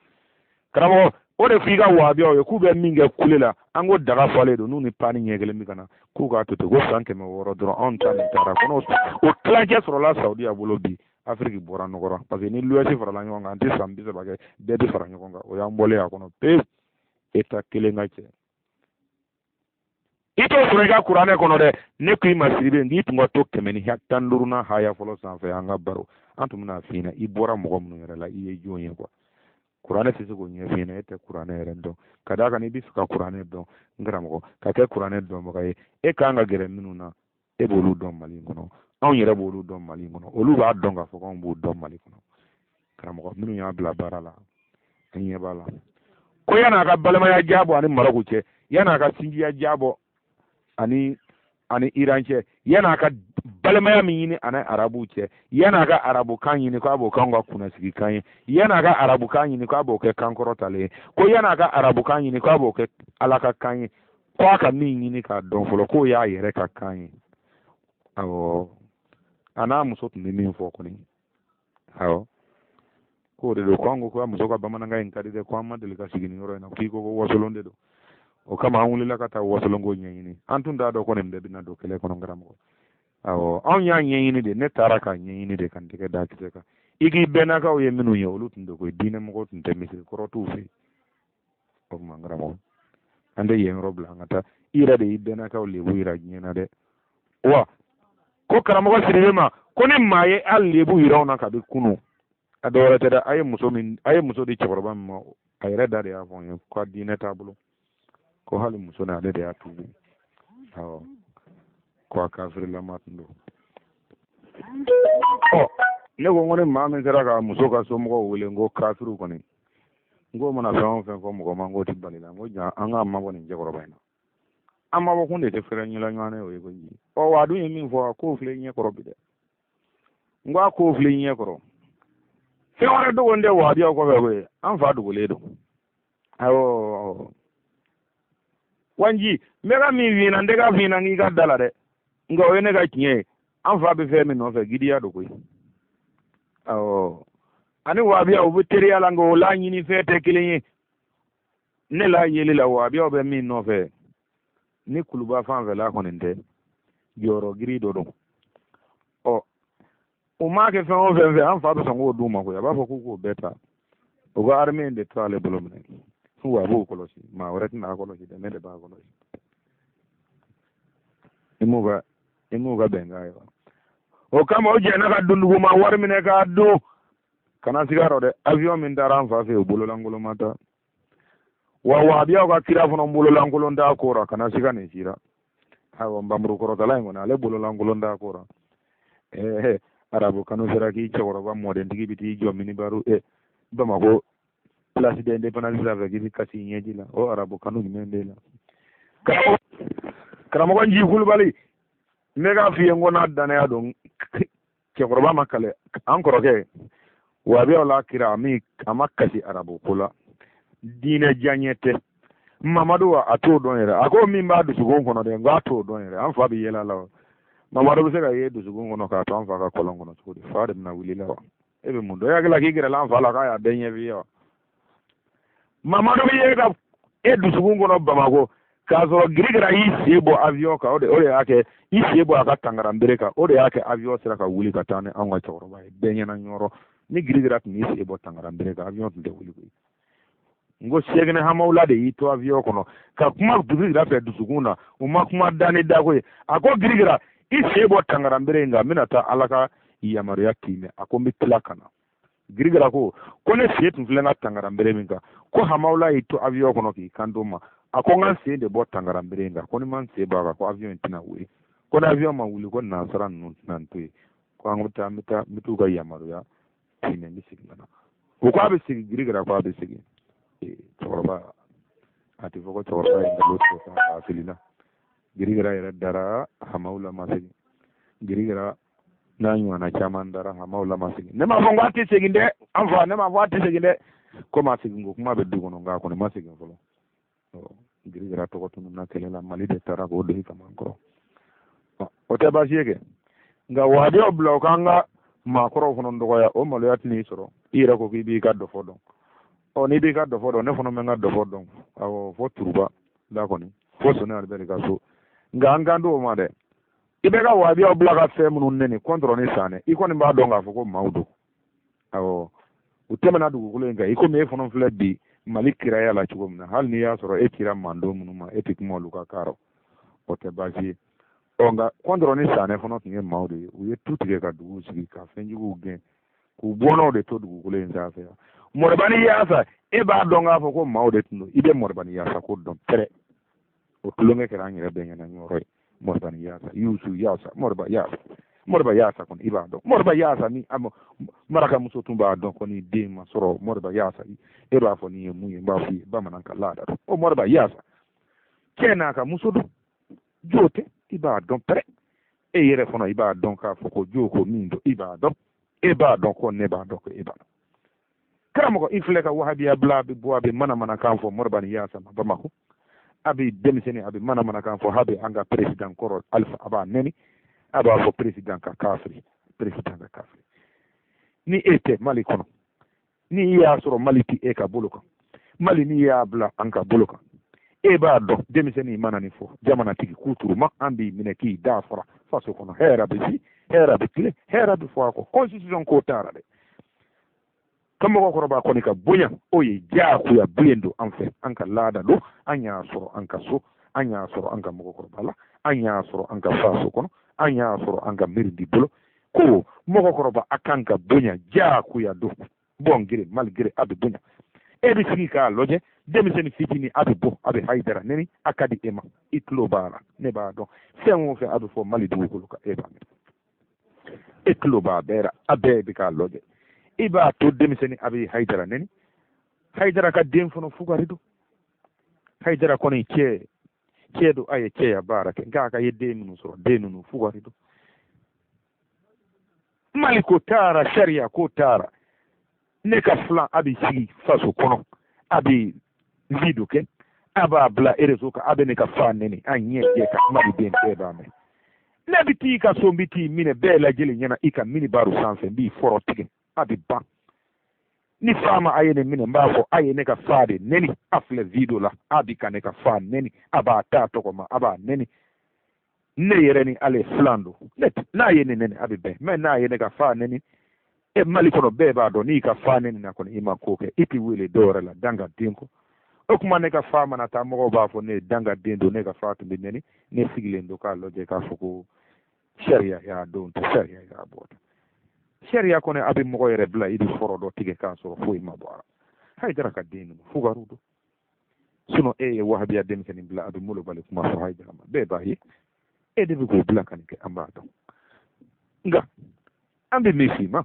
Karamɔgɔ, o de f'i ka wahabiyaw ye k'u bɛ min kɛ kule la, an ko daga falen don, n'u ni paani ɲɛ kelen bɛ ka na, k'u k'a to ten, ko san 600 dɔrɔn, anw ta nin taara kɔnɔ, o tilancɛ sɔrɔla Saudiya bolo bi, Afiriki bɔra nɔgɔ la, parce que ni l'Ouest farala ɲɔgɔn kan, an tɛ san 30 kɛ, bɛɛ bɛ fara ɲɔgɔn kan, o y'an bɔlen a kɔnɔ pewu. Eta kelen ka cɛ, i t'o sɔrɔ i ka kuranɛ kɔnɔ dɛ. Ne ko i ma Sidibe, n'i tun ka to 115nan haya fɔlɔ sanfɛ, an ka baro, an tun bɛna f'i ɲɛna i bɔra mɔgɔ minnu yɛrɛ la, i ye jɔn ye kuwa. Kuranɛ tɛ se k'o ɲɛf'i ɲɛna, e tɛ kuranɛ yɛrɛ dɔn. Ka d'a kan n'i bɛ fɛ ka kuranɛ dɔn, n karamɔgɔ, ka kɛ kuranɛ dɔnbaga ye, e kan ka gɛrɛ minnu na, e b'olu dɔn Mali in kɔnɔ. Anw yɛrɛ b'olu dɔn Mali in kɔnɔ, olu b'a dɔn k'a fɔ k'anw b'u dɔn Mali kɔnɔ. Karamɔgɔ minnu y'a bila baara la, an ɲɛ b'a la. Ko yan'a ka balimaya ja bɔ ani Marɔku cɛ, yan'a ka sinjiya ja bɔ ani Iran cɛ, yan'a ka balimaya min ɲini ani arabuw cɛ, yan'a ka arabukan ɲini k'a b'o k'anw ka kunnasigi kan ye, yan'a ka arabukan ɲini k'a b'o kɛ kan kɔrɔtalen ye, ko yan'a ka arabukan ɲini k'a b'o kɛ Ala ka kan ye, ko a ka min ɲini k'a dɔn fɔlɔ k'o y'a yɛrɛ ka kan ye. Awɔ, a n'a muso tun bɛ min fɔ kɔni, awɔ, k'o de don. Ko an ko ko a muso ka bamanankan in ka di dɛ, ko an ma deli ka sigi nin yɔrɔ in na, k'i ko ko wasolon de don. O kama an wulila ka taa wasolon ko ɲɛɲini. An tun t'a dɔn ko nin bɛɛ bɛna don kɛlɛ kɔnɔ karamɔgɔ. Awɔ, anw y'a ɲɛɲini de, ne taara k'a ɲɛɲini de ka n tɛgɛ da kisɛ kan. I k'i bɛnnakaw ye minnu ye, olu tun tɛ koyi, diinɛ mɔgɔw tun tɛ, misiri kɔrɔ t'u fɛ yen. O tuma karamɔgɔ, an tɛ yen yɔrɔ bila an ka taa. I yɛrɛ de y'i bɛnnakaw lebu yira diɲɛ na dɛ. Wa ko karamɔgɔ Sidibe ma ko ni maa ye a lebu yira anw na kabi kunun, a dɔ wɛrɛ tɛ dɛ, a ye muso min, a ye muso di cɛkɔrɔba min ma, a yɛrɛ da de y'a fɔ n ye ko a diinɛ t'a bolo, ko hali muso ni ale de y'a tuubi. Awɔ, ko a kafirilama tun don. Ɔ, ne ko n ko ni maa min sera ka muso ka somɔgɔw wele n ko kafiriw kɔni, n k'o mana fɛn o fɛn fɔ mɔgɔ ma, n k'o tɛ bali la. N ko ja an k'an mabɔ nin cɛkɔrɔba in na, an mabɔ kun de tɛ fɛrɛ ɲɛla ɲɔgɔn na o ye koyi. Ɔ, wa a dun ye min fɔ, a k'o filɛ ɲɛ kɔrɔ bi dɛ. N ko a k'o filɛ ɲɛ kɔrɔ. Fɛn wɛrɛ dogo tɛ wahabiyaw kɔfɛ koyi, an fa dogolen don. Awɔ, wanji n bɛ ka min f'i ɲɛna, n tɛ ka f'i ɲɛna k'i ka da la dɛ, nka o ye ne ka tiɲɛ ye. An fa bɛ fɛn min nɔfɛ, gidiya don koyi. Awɔ, ani wahabiyaw u bɛ teriya la, nka o la ɲini fɛn tɛ kelen ye. Ne la yeli la, wahabiyaw bɛ min nɔfɛ ni kuluba fanfɛla kɔni tɛ, jɔyɔrɔ giri dɔ don. Ɔ, u m'a kɛ fɛn o fɛn fɛ, an fa bɛ sɔn k'o d'u ma koyi. A b'a fɔ k'u k'o bɛɛ ta, u ka armée in de to ale bolo minɛ, wa a b'o kɔlɔsi, maa wɛrɛ tɛna a kɔlɔsi dɛ, ne de b'a kɔlɔsi. I m'u ka bɛnkan ye wa? O kama o jɛnna ka dunduguma wari minɛ k'a dun. Kana siga rɔ dɛ, avion min taara an fa fɛ yen, o bololankolon ma taa. Wa wahabiyaw ka kira fana bololankolon t'a ko ra, kana siga nin si ra. Awɔ, nbamuru kɔrɔtala in kɔni, ale bololankolon t'a ko ra. Ɛɛ, arabu kanu sera k'i cɛkɔrɔba mɔdentigi bɛ t'i jɔ minibaru Bamakɔ place d'indépendance sanfɛ k'i bɛ kasi ɲɛji la, o arabu kanu jumɛn b'e la? Karamɔgɔ Nji Kulubali, n bɛ k'a f'i ye n ko n'a danaya don, cɛkɔrɔba ma kale an kɔrɔkɛ wahabiyaw la kira a ma kasi arabu ko la, diinɛ diyaɲɛ tɛ. Mamadu wa a t'o dɔn yɛrɛ, a ko min b'a dusukun kɔnɔ dɛ, n ko a t'o dɔn yɛrɛ. An fa bɛ yɛlɛ a la wa? Mamadu bɛ se ka ye dusukun kɔnɔ k'a to an fa ka kɔlɔn kɔnɔ cogo di? Fa de bɛna wuli la wa? E bɛ mun dɔn? E hakili la k'i gɛrɛla an fa la k'a y'a bɛɛ ɲɛf'i ye wa? Mamadu bɛ ye ka e dusukun kɔnɔ Bamakɔ k'a sɔrɔ Girikira y'i sen bɔ avion kan, o de y'a kɛ i sen bɔ a ka tangaranbere kan, o de y'a kɛ avion sera ka wuli ka taa ni anw ka cɛkɔrɔba ye bɛɛ ɲɛna ɲɔrɔ. Ni Girikira tun y'i sen bɔ tangaranbere kan, avion tun tɛ wuli koyi. N ko Sɛkinɛ Hamawula de y'i to avion kɔnɔ ka kuma Girikira fɛ dusukun na, u ma kuma da ni dako ye. A ko Girikira, i sen bɔ tangaranbere in kan, n bɛna taa Ala ka yamaruya tiimɛ. A ko n bɛ tila ka na. Girikira ko ko ne sen tun filɛ n ka tangaranbere min kan, ko Hamawula y'i to avion kɔnɔ k'i kanto ma, a ko n ka n sen de bɔ tangaranbere in kan, ko ni ma n sen bɔ a kan ko avion in tɛna wuli, ko ni avion ma wuli ko nansara ninnu tɛna n to yen, ko an bɛ taa, n bɛ taa, n bɛ t'u ka yamaruya tiimɛ, n bɛ segin ka na. O ko a bɛ segin, Girikira ko a bɛ segin. Cɛkɔrɔba, a tɛ fɔ ko cɛkɔrɔba ye nkalon tigɛ sa, a filila. Girikira yɛrɛ dara Hamawula ma segin. Girikira n'a ɲɔgɔnna caman dara Hamawula ma segin. Ne m'a fɔ ko a tɛ segin dɛ, an fa, ne m'a fɔ a tɛ segin dɛ. Komi a segin ko kuma bɛ du kɔnɔ, nka a kɔni ma segin fɔlɔ. Girikira tɔgɔ tununna kɛlɛ la, Mali de taara k'o don i kaman kɔrɔ. O tɛ baasi ye kɛ, nka wahabiyaw bila u k'an ka maakɔrɔw fana dɔgɔya, o maloya tɛn'i sɔrɔ. I yɛrɛ ko k'i b'i ka dɔfɔ dɔn. Ɔ, n'i b'i ka dɔfɔ dɔn, ne fana bɛ n ka dɔfɔ dɔn. Awɔ, fo turuba la kɔni, fo Soni Alibɛri ka so. Nka an kan t'o ma dɛ. I bɛ ka wahabiyaw bila ka fɛn minnu nɛni kɔntɔrɔ ni sanɛ, i kɔni b'a dɔn k'a fɔ ko maaw don. Awɔ, u tɛmɛna dugukolo in kan i komi e fana filɛ bi Mali kiraya la cogo min na, hali n'i y'a sɔrɔ e cira mando minnu ma, e tɛ kuma olu ka kan rɔ, o tɛ baasi ye. Ɔ, nka kɔntɔrɔ ni sanɛ fana tun ye maaw de ye, u ye tu tigɛ ka duguw sigi ka fɛnjuguw gɛn k'u bɔnnaw de to dugukolo in sanfɛ yan. Mɔribani yaasa, e b'a dɔn k'a fɔ ko maaw de tun don, i bɛ mɔribani yaasa ko dɔn pɛrɛ. O tulonkɛ kɛra an yɛrɛ bɛɛ ɲɛna ɲɔrɔ ye. Mɔribani yaasa, Yusu yaasa, Mɔriba yaasa, Moriba Yaasa kɔni i b'a dɔn. Moriba Yaasa ni maraka muso tun b'a dɔn kɔni den ma sɔrɔ. Moriba Yaasa e b'a fɔ nin ye mun ye, n b'a f'i ye bamanan ka laada don. O Moriba Yaasa cɛ n'a ka muso don, jo tɛ, i b'a dɔn pɛrɛ. E yɛrɛ fana i b'a dɔn k'a fɔ ko jo ko min don, i b'a dɔn. E b'a dɔn ko ne b'a dɔn ko e b'a dɔn. Karamɔgɔ i filɛ ka wahabiya bila, a bɛ bɔ a bɛ manamanakan fɔ Moriba ni Yaasa ma Bamakɔ. A bɛ denmisɛnnin a bɛ manamanakan fɔ, hali an ka président kɔrɔ Alifa a b'a nɛni, a b'a fɔ président ka kafiri, président ka kafiri. Ni e tɛ Mali kɔnɔ, ni i y'a sɔrɔ Mali tɛ e ka bolo kan, Mali n'i y'a bila an ka bolo kan, e b'a dɔn denmisɛnnin mana nin fɔ jamanatigi k'u turuma, an b'i minɛ k'i da fara faso kɔnɔ. Hɛrɛ bɛ si, hɛrɛ bɛ tile, hɛrɛ bɛ fɔ a kɔ. Constitution ko taara dɛ. Ka mɔgɔkɔrɔba kɔni ka bonya, o ye diyagoya bilen don an fɛ, an ka laada don, an y'a sɔrɔ an ka so, an y'a sɔrɔ an ka mɔgɔkɔrɔba la, an y'a sɔrɔ an ka faso kɔnɔ, an y'a sɔrɔ an ka mirindi bolo ko mɔgɔkɔrɔba a kan ka bonya diyagoya don. Bon gré mal gré a bɛ bonya. E bɛ sigi k'a lajɛ, denmisɛnnin fitinin a bɛ bɔ a bɛ Hayidara nɛni, a ka di e ma, i tulo b'a la, ne b'a dɔn fɛn o fɛn a bɛ fɔ Mali dugukolo kan, e b'a mɛn, e tulo b'a bɛɛ la, a bɛɛ bɛ k'a lajɛ. I b'a to denmisɛnnin a bɛ Hayidara nɛni, Hayidara ka den fana fugari don. Hayidara kɔni cɛ don, a ye cɛya baara kɛ, nka a ka ye den minnu sɔrɔ, den ninnu fugari don. Mali ko taara, sariya ko taara. Ne ka filan a bɛ sigi faso kɔnɔ, a bɛ video kɛ, a b'a bila réseau kan, a bɛ ne ka fa nɛni, an ɲɛ jɛ ka Maliden bɛɛ b'a mɛn. Ne bɛ t'i ka so, n bɛ t'i minɛ bɛɛ lajɛlen ɲɛna i ka minibaru sanfɛ, n b'i fɔrɔ tigɛ, a bɛ ban. Ni fa ma a ye ne minɛ, n b'a fɔ a ye ne ka fa de nɛni, a filɛ video la, a bɛ ka ne ka fa nɛni, a b'a ta tɔgɔ ma, a b'a nɛni. Ne yɛrɛ ni ale filan don, n'a ye ne nɛni a bɛ bɛn, mɛ n'a ye ne ka fa nɛni, e Mali kɔnɔ bɛɛ b'a dɔn n'i ka fa nɛni na kɔni i ma ko kɛ, i t'i wele dɔwɛrɛ la dangaden kɔ. O tuma ne ka fa mana taa, mɔgɔw b'a fɔ ne ye dangaden don, ne ka fa tun bɛ nɛni, ne sigilen don k'a lajɛ k'a fɔ ko sariya y'a don ta, sariya y'a bɔ ta. Sariya kɔni a bɛ mɔgɔ yɛrɛ bila i bɛ fɔrɔ dɔ tigɛ k'a sɔrɔ foyi ma bɔ a la. Hayidara ka den ninnu fugariw don. Sinon e ye wahabiya denmisɛnnin bila a bɛ molobali kuma fɔ Hayidara ma, bɛɛ b'a ye, e de bɛ k'o bila ka nin kɛ, an b'a dɔn. Nka an bɛ min f'i ma,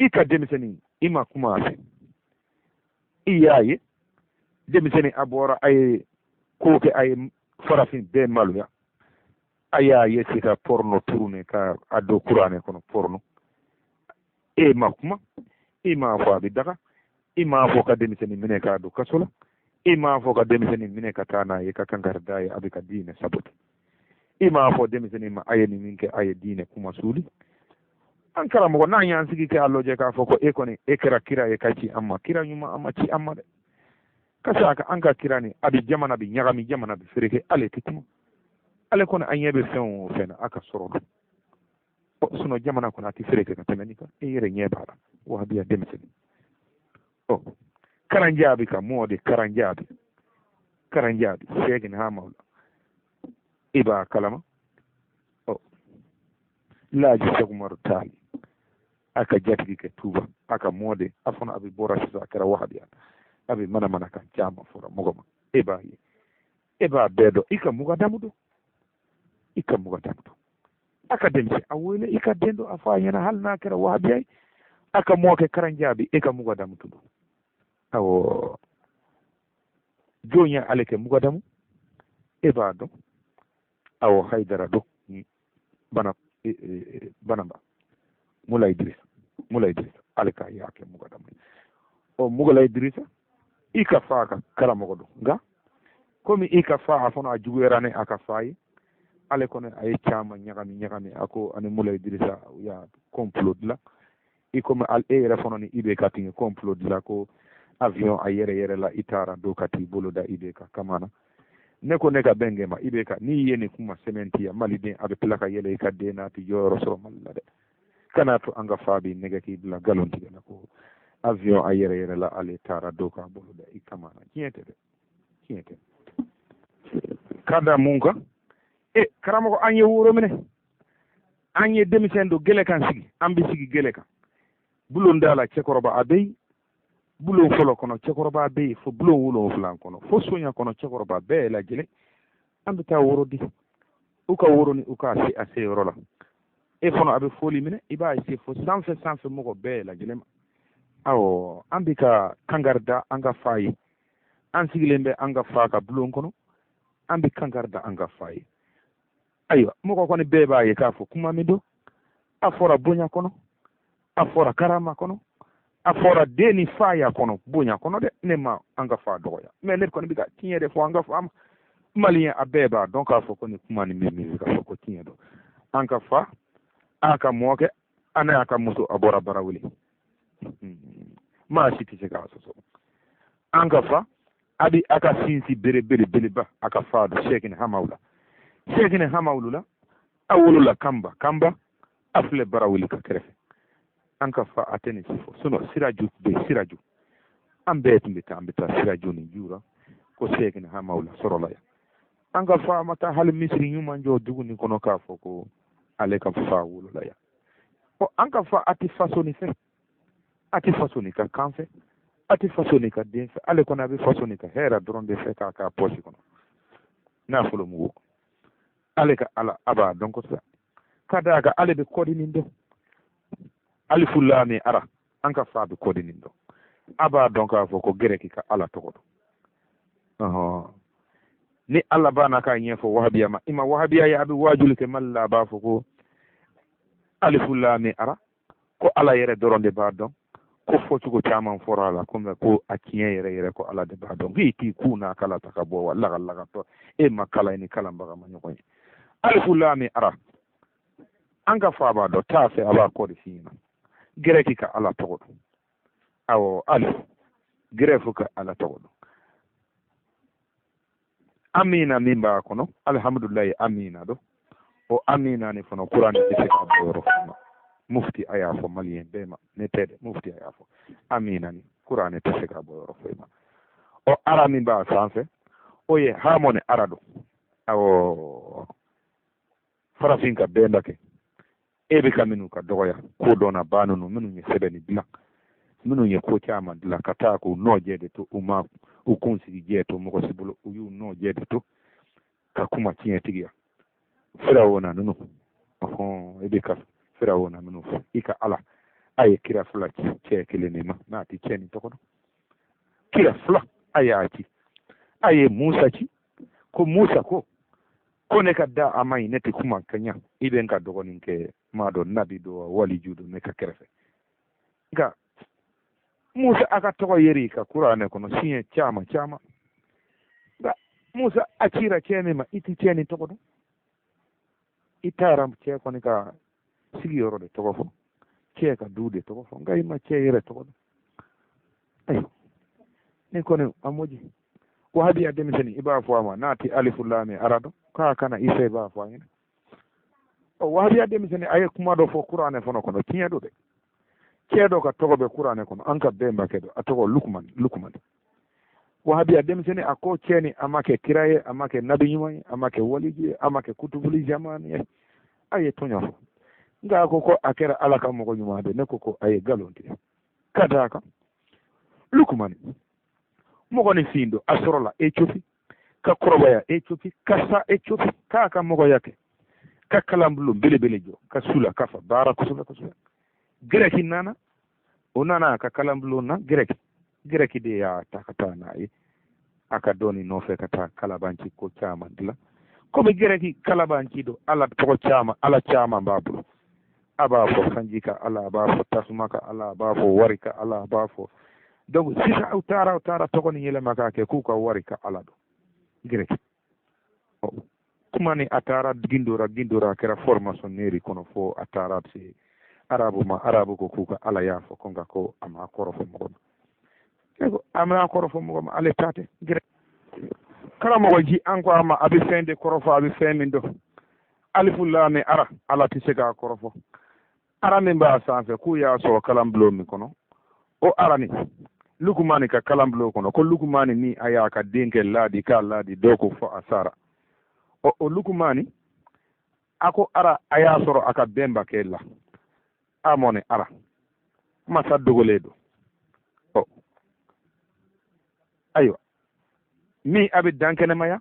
i ka denmisɛnnin i ma kuma a fɛ, i y'a ye denmisɛnnin a bɔra a ye ko kɛ, a ye farafin bɛɛ maloya, a y'a ye se ka porno tourner ka a don kuranɛ kɔnɔ porno. E ma kuma, i m'a fɔ a bɛ daga, i m'a fɔ ka denmisɛnnin minɛ k'a don kaso la, i m'a fɔ ka denmisɛnnin minɛ ka taa n'a ye ka kankari d'a ye a bɛ ka diinɛ sabote, i m'a fɔ denmisɛnnin ma a ye nin min kɛ a ye diinɛ kuma suuli. An karamɔgɔ n'an y'an sigi kɛ a lajɛ k'a fɔ ko e kɔni e kɛra kira ye ka ci an ma, kira ɲuman an ma ci an ma dɛ. Ka s'a kan an ka kira nin a bɛ jamana bɛ ɲagami, jamana bɛ fereke, ale tɛ kuma, ale kɔni an ɲɛ bɛ fɛn o fɛn na a ka sɔrɔ don. Sinon jamana kɔnɔ a tɛ fereke ka tɛmɛ nin kan, e yɛrɛ ɲɛ b'a la wahabiya denmisɛnnin. Ɔ karanjaabi ka mɔɔ de karanjaabi, karanjaabi seegin ha mawla i b'a kalama. Ɔ laaji Sekumaru Taali a ka jatigi kɛ Tuuba, a ka mɔɔ de a fana a bɛ bɔra sisan a kɛra wahabiya, a bɛ manamana kan caman fɔra mɔgɔ ma, e b'a ye, e b'a bɛɛ dɔn, i ka mugadamu don, i ka mugadamu don. A ka denmisɛn a wele i ka den don, a fɔ a ɲɛna hali n'a kɛra wahabiya ye, a ka mɔɔ kɛ karanjaabi, e ka mugadamu tun don. Awɔ jɔn ye ale kɛ mugadamu, e b'a dɔn. Awɔ Hayidara don, bana banaba Mula Idrissa, Mula Idrissa ale k'a y'a kɛ mugadamu. Ɔ Mugula Idrissa i ka fa ka karamɔgɔ don, nka komi i ka fa a fana a juguyara ni a ka fa ye, ale kɔni a ye caman ɲagami ɲagami, a ko ani Mula Idrissa u y'a complot dilan, i komi e yɛrɛ fana ni IBK tun ye complot dilan ko avion a yɛrɛ yɛrɛ la i taara don ka t'i bolo da IBK kama na. Ne ko ne ka bɛnkɛ ma, IBK n'i ye nin kuma sɛmɛntiya maliden a bɛ tila ka yɛlɛ i ka den n'a tɛ jɔyɔrɔ sɔrɔ Mali la dɛ. Kana to an ka fa b'i nɛgɛ k'i bila nkalon tigɛ la ko avion a yɛrɛ yɛrɛ la ale taara don k'a bolo da i kama na. Tiɲɛ tɛ dɛ, tiɲɛ tɛ. Ka da mun kan? E karamɔgɔ an ye woro minɛ, an ye denmisɛn don gɛlɛ kan sigi, an bɛ sigi gɛlɛ kan bulon da la cɛkɔrɔba a bɛ yen, bulon fɔlɔ kɔnɔ cɛkɔrɔba bɛ yen, fo bulon 7 kɔnɔ, fo sonya kɔnɔ cɛkɔrɔba bɛɛ lajɛlen. An bɛ taa woro di u ka woro ni u k'a se a se yɔrɔ la. E fana a bɛ foli minɛ, i b'a se fo sanfɛ sanfɛ mɔgɔ bɛɛ lajɛlen ma. Awɔ, an bɛ ka kankari da an ka fa ye. An sigilen bɛ an ka fa ka bulon kɔnɔ, an bɛ kankari da an ka fa ye. Ayiwa, mɔgɔ kɔni bɛɛ b'a ye k'a fɔ kuma min don, a fɔra bonya kɔnɔ, a fɔra karama kɔnɔ, a fɔra den ni faya kɔnɔ, bonya kɔnɔ dɛ. Ne ma an ka fa dɔgɔya, mais ne kɔni bɛ ka tiɲɛ de fɔ an ka fa ma. Maliyɛn a bɛɛ b'a dɔn k'a fɔ ko nin kuma nin min bɛ ka fɔ ko tiɲɛ don. An ka fa, a ka mɔkɛ, a n'a ka muso, a bɔra Barawele. Maa si tɛ se k'a sɔsɔ. An ka fa, a bɛ a ka sinsin bere belebeleba a ka fa don Sɛkini Hamawula. Sɛkini Hamawula, a wolola Kanba. Kanba, a filɛ Barawele ka kɛrɛfɛ. An ka fa a tɛ nin si fɔ. Sinon Siraju bɛ Siraju. An bɛɛ tun bɛ taa, an bɛ taa Siraju ni Jura ko Sɛkini Hamawula sɔrɔla yan. An ka fa ma taa hali misiri ɲuman jɔ dugu nin kɔnɔ k'a fɔ ko ale ka fa wolola yan. Ɔ, an ka fa a tɛ faso nin fɛ, a tɛ faso nin ka kan fɛ, a tɛ faso nin ka den fɛ. Ale kɔni a bɛ faso nin ka hɛrɛ dɔrɔn de fɛ k'a k'a pɔsi kɔnɔ. N'a fɔlɔ mugu. Ale ka ala a b'a dɔn kosɛbɛ. Ka d'a kan ale bɛ kɔdi nin dɔn. Alifu laami ara, an ka fa bɛ kɔdi nin dɔn. A b'a dɔn k'a fɔ ko gɛrɛki ka ala tɔgɔ dɔn. Ɔhɔn. Ni ala b'a n'a k'a ɲɛfɔ wahabiya ma, i ma wahabiya ye a bɛ waajuli kɛ Mali la, a b'a fɔ ko alifu laami ara, ko ala yɛrɛ dɔrɔn de b'a dɔn, ko fɔcogo caman fɔra a la, ko mɛ ko a tiɲɛ yɛrɛ yɛrɛ ko ala de b'a dɔn. K'i t'i kun n'a kala ta ka bɔ wa lagalagatɔ, e ma kala i ni kalanbaga ma ɲɔgɔn ye. Alifu laami ara, an ka fa b'a dɔn, t'a fɛ a b'a kɔ de f'i ɲɛna. Gɛrɛki ka ala tɔgɔ dɔn. Awɔ, alif gɛrɛfu ka ala tɔgɔ dɔn. Amina min b'a kɔnɔ, alihamudulilayi amina don. O amina ni fana kuranɛ tɛ se ka bɔ yɔrɔ fana. Mufti a y'a fɔ maliyɛn bɛɛ ma, ne tɛ dɛ, mufti a y'a fɔ amina ni kuranɛ tɛ se ka bɔ yɔrɔ foyi ma. O ara min b'a sanfɛ, o ye hamɔ ni ara don. Awɔ, farafin ka bɛnba kɛ, e bɛ ka minnu ka dɔgɔya ko dɔnna ba ninnu, minnu ye sɛbɛnni dilan, minnu ye ko caman dilan ka taa k'u nɔ jɛ de to, u ma u kunsigi jɛ to mɔgɔ si bolo, u y'u nɔ jɛ de to ka kuma tiɲɛtigiya. Firawuna ninnu, ɔhɔn, i bɛ ka firawuna minnu fɔ, i ka ala a ye kira fila ci cɛ kelen de ma, n'a tɛ cɛ nin tɔgɔ dɔn. Kira fila a y'a ci, a ye Musa ci, ko Musa ko ko ne ka da a ma ɲi, ne tɛ kuma ka ɲa, i bɛ n ka dɔgɔnin kɛ maa dɔ nabi dɔ waliju dɔ ne ka kɛrɛfɛ. Nka Musa a ka tɔgɔ yeri ka kuranɛ kɔnɔ siɲɛ caman caman. Nka Musa a cira cɛ min ma, i tɛ cɛ nin tɔgɔ dɔn. I taara cɛ kɔni ka sigiyɔrɔ de tɔgɔ fɔ, cɛ ka du de tɔgɔ fɔ, nka i ma cɛ yɛrɛ tɔgɔ dɔn. Ayiwa, ni kɔni a moji wahabiya denmisɛnnin, i b'a fɔ a ma n'a tɛ alifu laami ara dɔn, k'a kana i fɛ, i b'a fɔ a ɲɛna. Ɔ, wahabiya denmisɛnnin a ye kuma dɔ fɔ kuranɛ fana kɔnɔ, tiɲɛ don dɛ. Cɛ dɔ ka tɔgɔ bɛ kuranɛ kɔnɔ, an ka bɛnbakɛ dɔ, a tɔgɔ Lukumani. Lukumani, wahabiya denmisɛnnin a ko cɛ ni a ma kɛ kira ye, a ma kɛ nabi ɲuman ye, a ma kɛ waliju ye, a ma kɛ kutubuli jamani ye, a ye tɔɲɔ fɔ. Nka a ko ko a kɛra ala ka mɔgɔ ɲuman de. Ne ko ko a ye nkalon tigɛ. Ka d'a kan Lukumani mɔgɔninfin don, a sɔrɔla Ethiopie, ka kɔrɔbaya Ethiopie, ka sa Ethiopie, k'a ka mɔgɔya kɛ, ka kalanbulon belebele jɔ, ka sula ka fa baara kosɛbɛ kosɛbɛ. Gɛrɛki nana, o nana a ka kalanbulon na. Gɛrɛki, gɛrɛki de y'a ta ka taa n'a ye a ka dɔnni nɔfɛ ka taa kalabanci ko caman dilan. Komi gɛrɛki kalabanci don, ala tɔgɔ caman, ala caman b'a bolo. A b'a fɔ sanji ka ala, a b'a fɔ tasuma ka ala, a b'a fɔ wari ka ala, a b'a fɔ. Donc sisan aw taara, aw taara tɔgɔ ni yɛlɛma k'a kɛ k'u ka wari ka ala don gɛrɛki. Kuma ni a taara gindora gindora, a kɛra formation kɔnɔ fo a taara se arabu ma. Arabu ko k'u ka ala y'a fɔ ko nka ko a ma kɔrɔ fɔ mɔgɔ ma. E ko a ma kɔrɔ fɔ mɔgɔ ma, ale ta tɛ gɛrɛ. Karamɔgɔ ji an ko a ma, a bɛ fɛn de kɔrɔ fɔ, a bɛ fɛn min dɔn. Alifu laami ara, ala tɛ se k'a kɔrɔ fɔ. Ara min b'a sanfɛ, k'u y'a sɔrɔ kalanbulon min kɔnɔ, o ara ni Lukumani ka kalanbulon kɔnɔ, ko Lukumani ni a y'a ka den kɛ laadi k'a laadi, dɔw ko fɔ a sara. Ɔ, o Lukumani a ko ara a y'a sɔrɔ a ka bɛnbakɛ la, a mɔni ara masa dogolen don. Ɔ, ayiwa, min a bɛ dankɛnɛmaya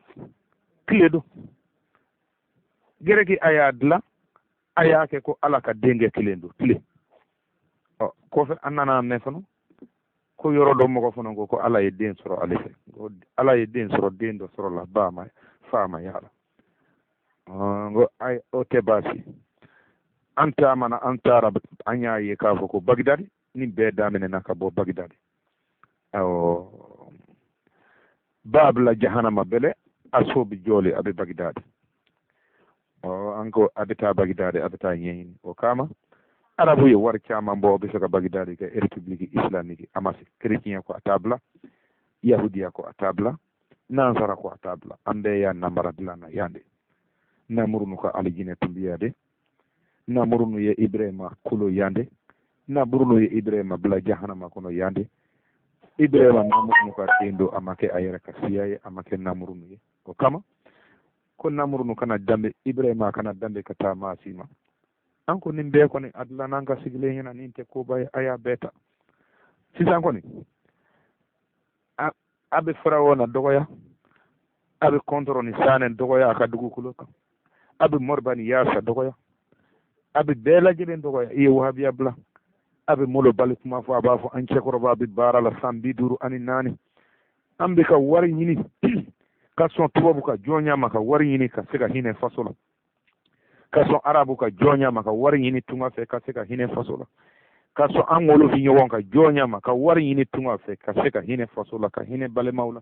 tile don, gɛrɛki a y'a dilan. A y'a kɛ ko Ala ka denkɛ kelen don tile. Ɔ, kɔfɛ an nana mɛn fana ko yɔrɔ dɔ mɔgɔ fana ko ko Ala ye den sɔrɔ ale fɛ, ko Ala ye den sɔrɔ, den dɔ sɔrɔ la ba ma fa ma yala. N ko ayi, o tɛ baasi. An taamana, an taara, an y'a ye k'a fɔ ko Bagdadi nin bɛɛ daminɛna ka bɔ Bagdadi. Awɔ, babila jahanama bele a so bi jɔli a bɛ Bagdadi. Ɔ, an ko a bɛ taa Bagdadi, a bɛ taa ɲɛɲini. O kama arabu ye wari caman bɔ, o bɛ fɛ ka Bagdadi kɛ république islamique. A ma se. Chrétien ko a t'a bila, yahudiya ko a t'a bila, nansara ko a t'a bila. An bɛɛ y'a namara dilan na yan de. Namurunu ka alijinɛ tun bɛ yan de. Namurunu ye Ibrahima kolo yan de. Namurunu ye Ibrahima bila jahanama kɔnɔ yan de. Ibrahima namurunu ka den don, a ma kɛ a yɛrɛ ka siya ye, a ma kɛ namurunu ye. O kama ko namurunu kana danbe, Ibrahima kana danbe ka taa maa si ma. An ko nin bɛɛ kɔni a dilanna an ka sigilen ɲɛna, nin tɛ koba ye, a y'a bɛɛ ta. Sisan kɔni a bɛ Farawona dɔgɔya, a bɛ kɔntɔrɔ ni sanɛ dɔgɔya a ka dugukolo kan, a bɛ Moriba ni Yaasa dɔgɔya, a bɛ bɛɛ lajɛlen dɔgɔya. I ye wahabiya bila, a bɛ molobali kuma fɔ, a b'a fɔ an cɛkɔrɔba bɛ baara la san 54, an bɛ ka wari ɲini ka sɔn tubabu ka jɔnya ma, ka wari ɲini ka se ka hinɛ faso la, ka sɔn arabu ka jɔnya ma, ka wari ɲini tunga fɛ ka se ka hinɛ faso la, ka sɔn an wolofi ɲɔgɔn ka jɔnya ma, ka wari ɲini tunga fɛ ka se ka hinɛ faso la, ka hinɛ balimaw la.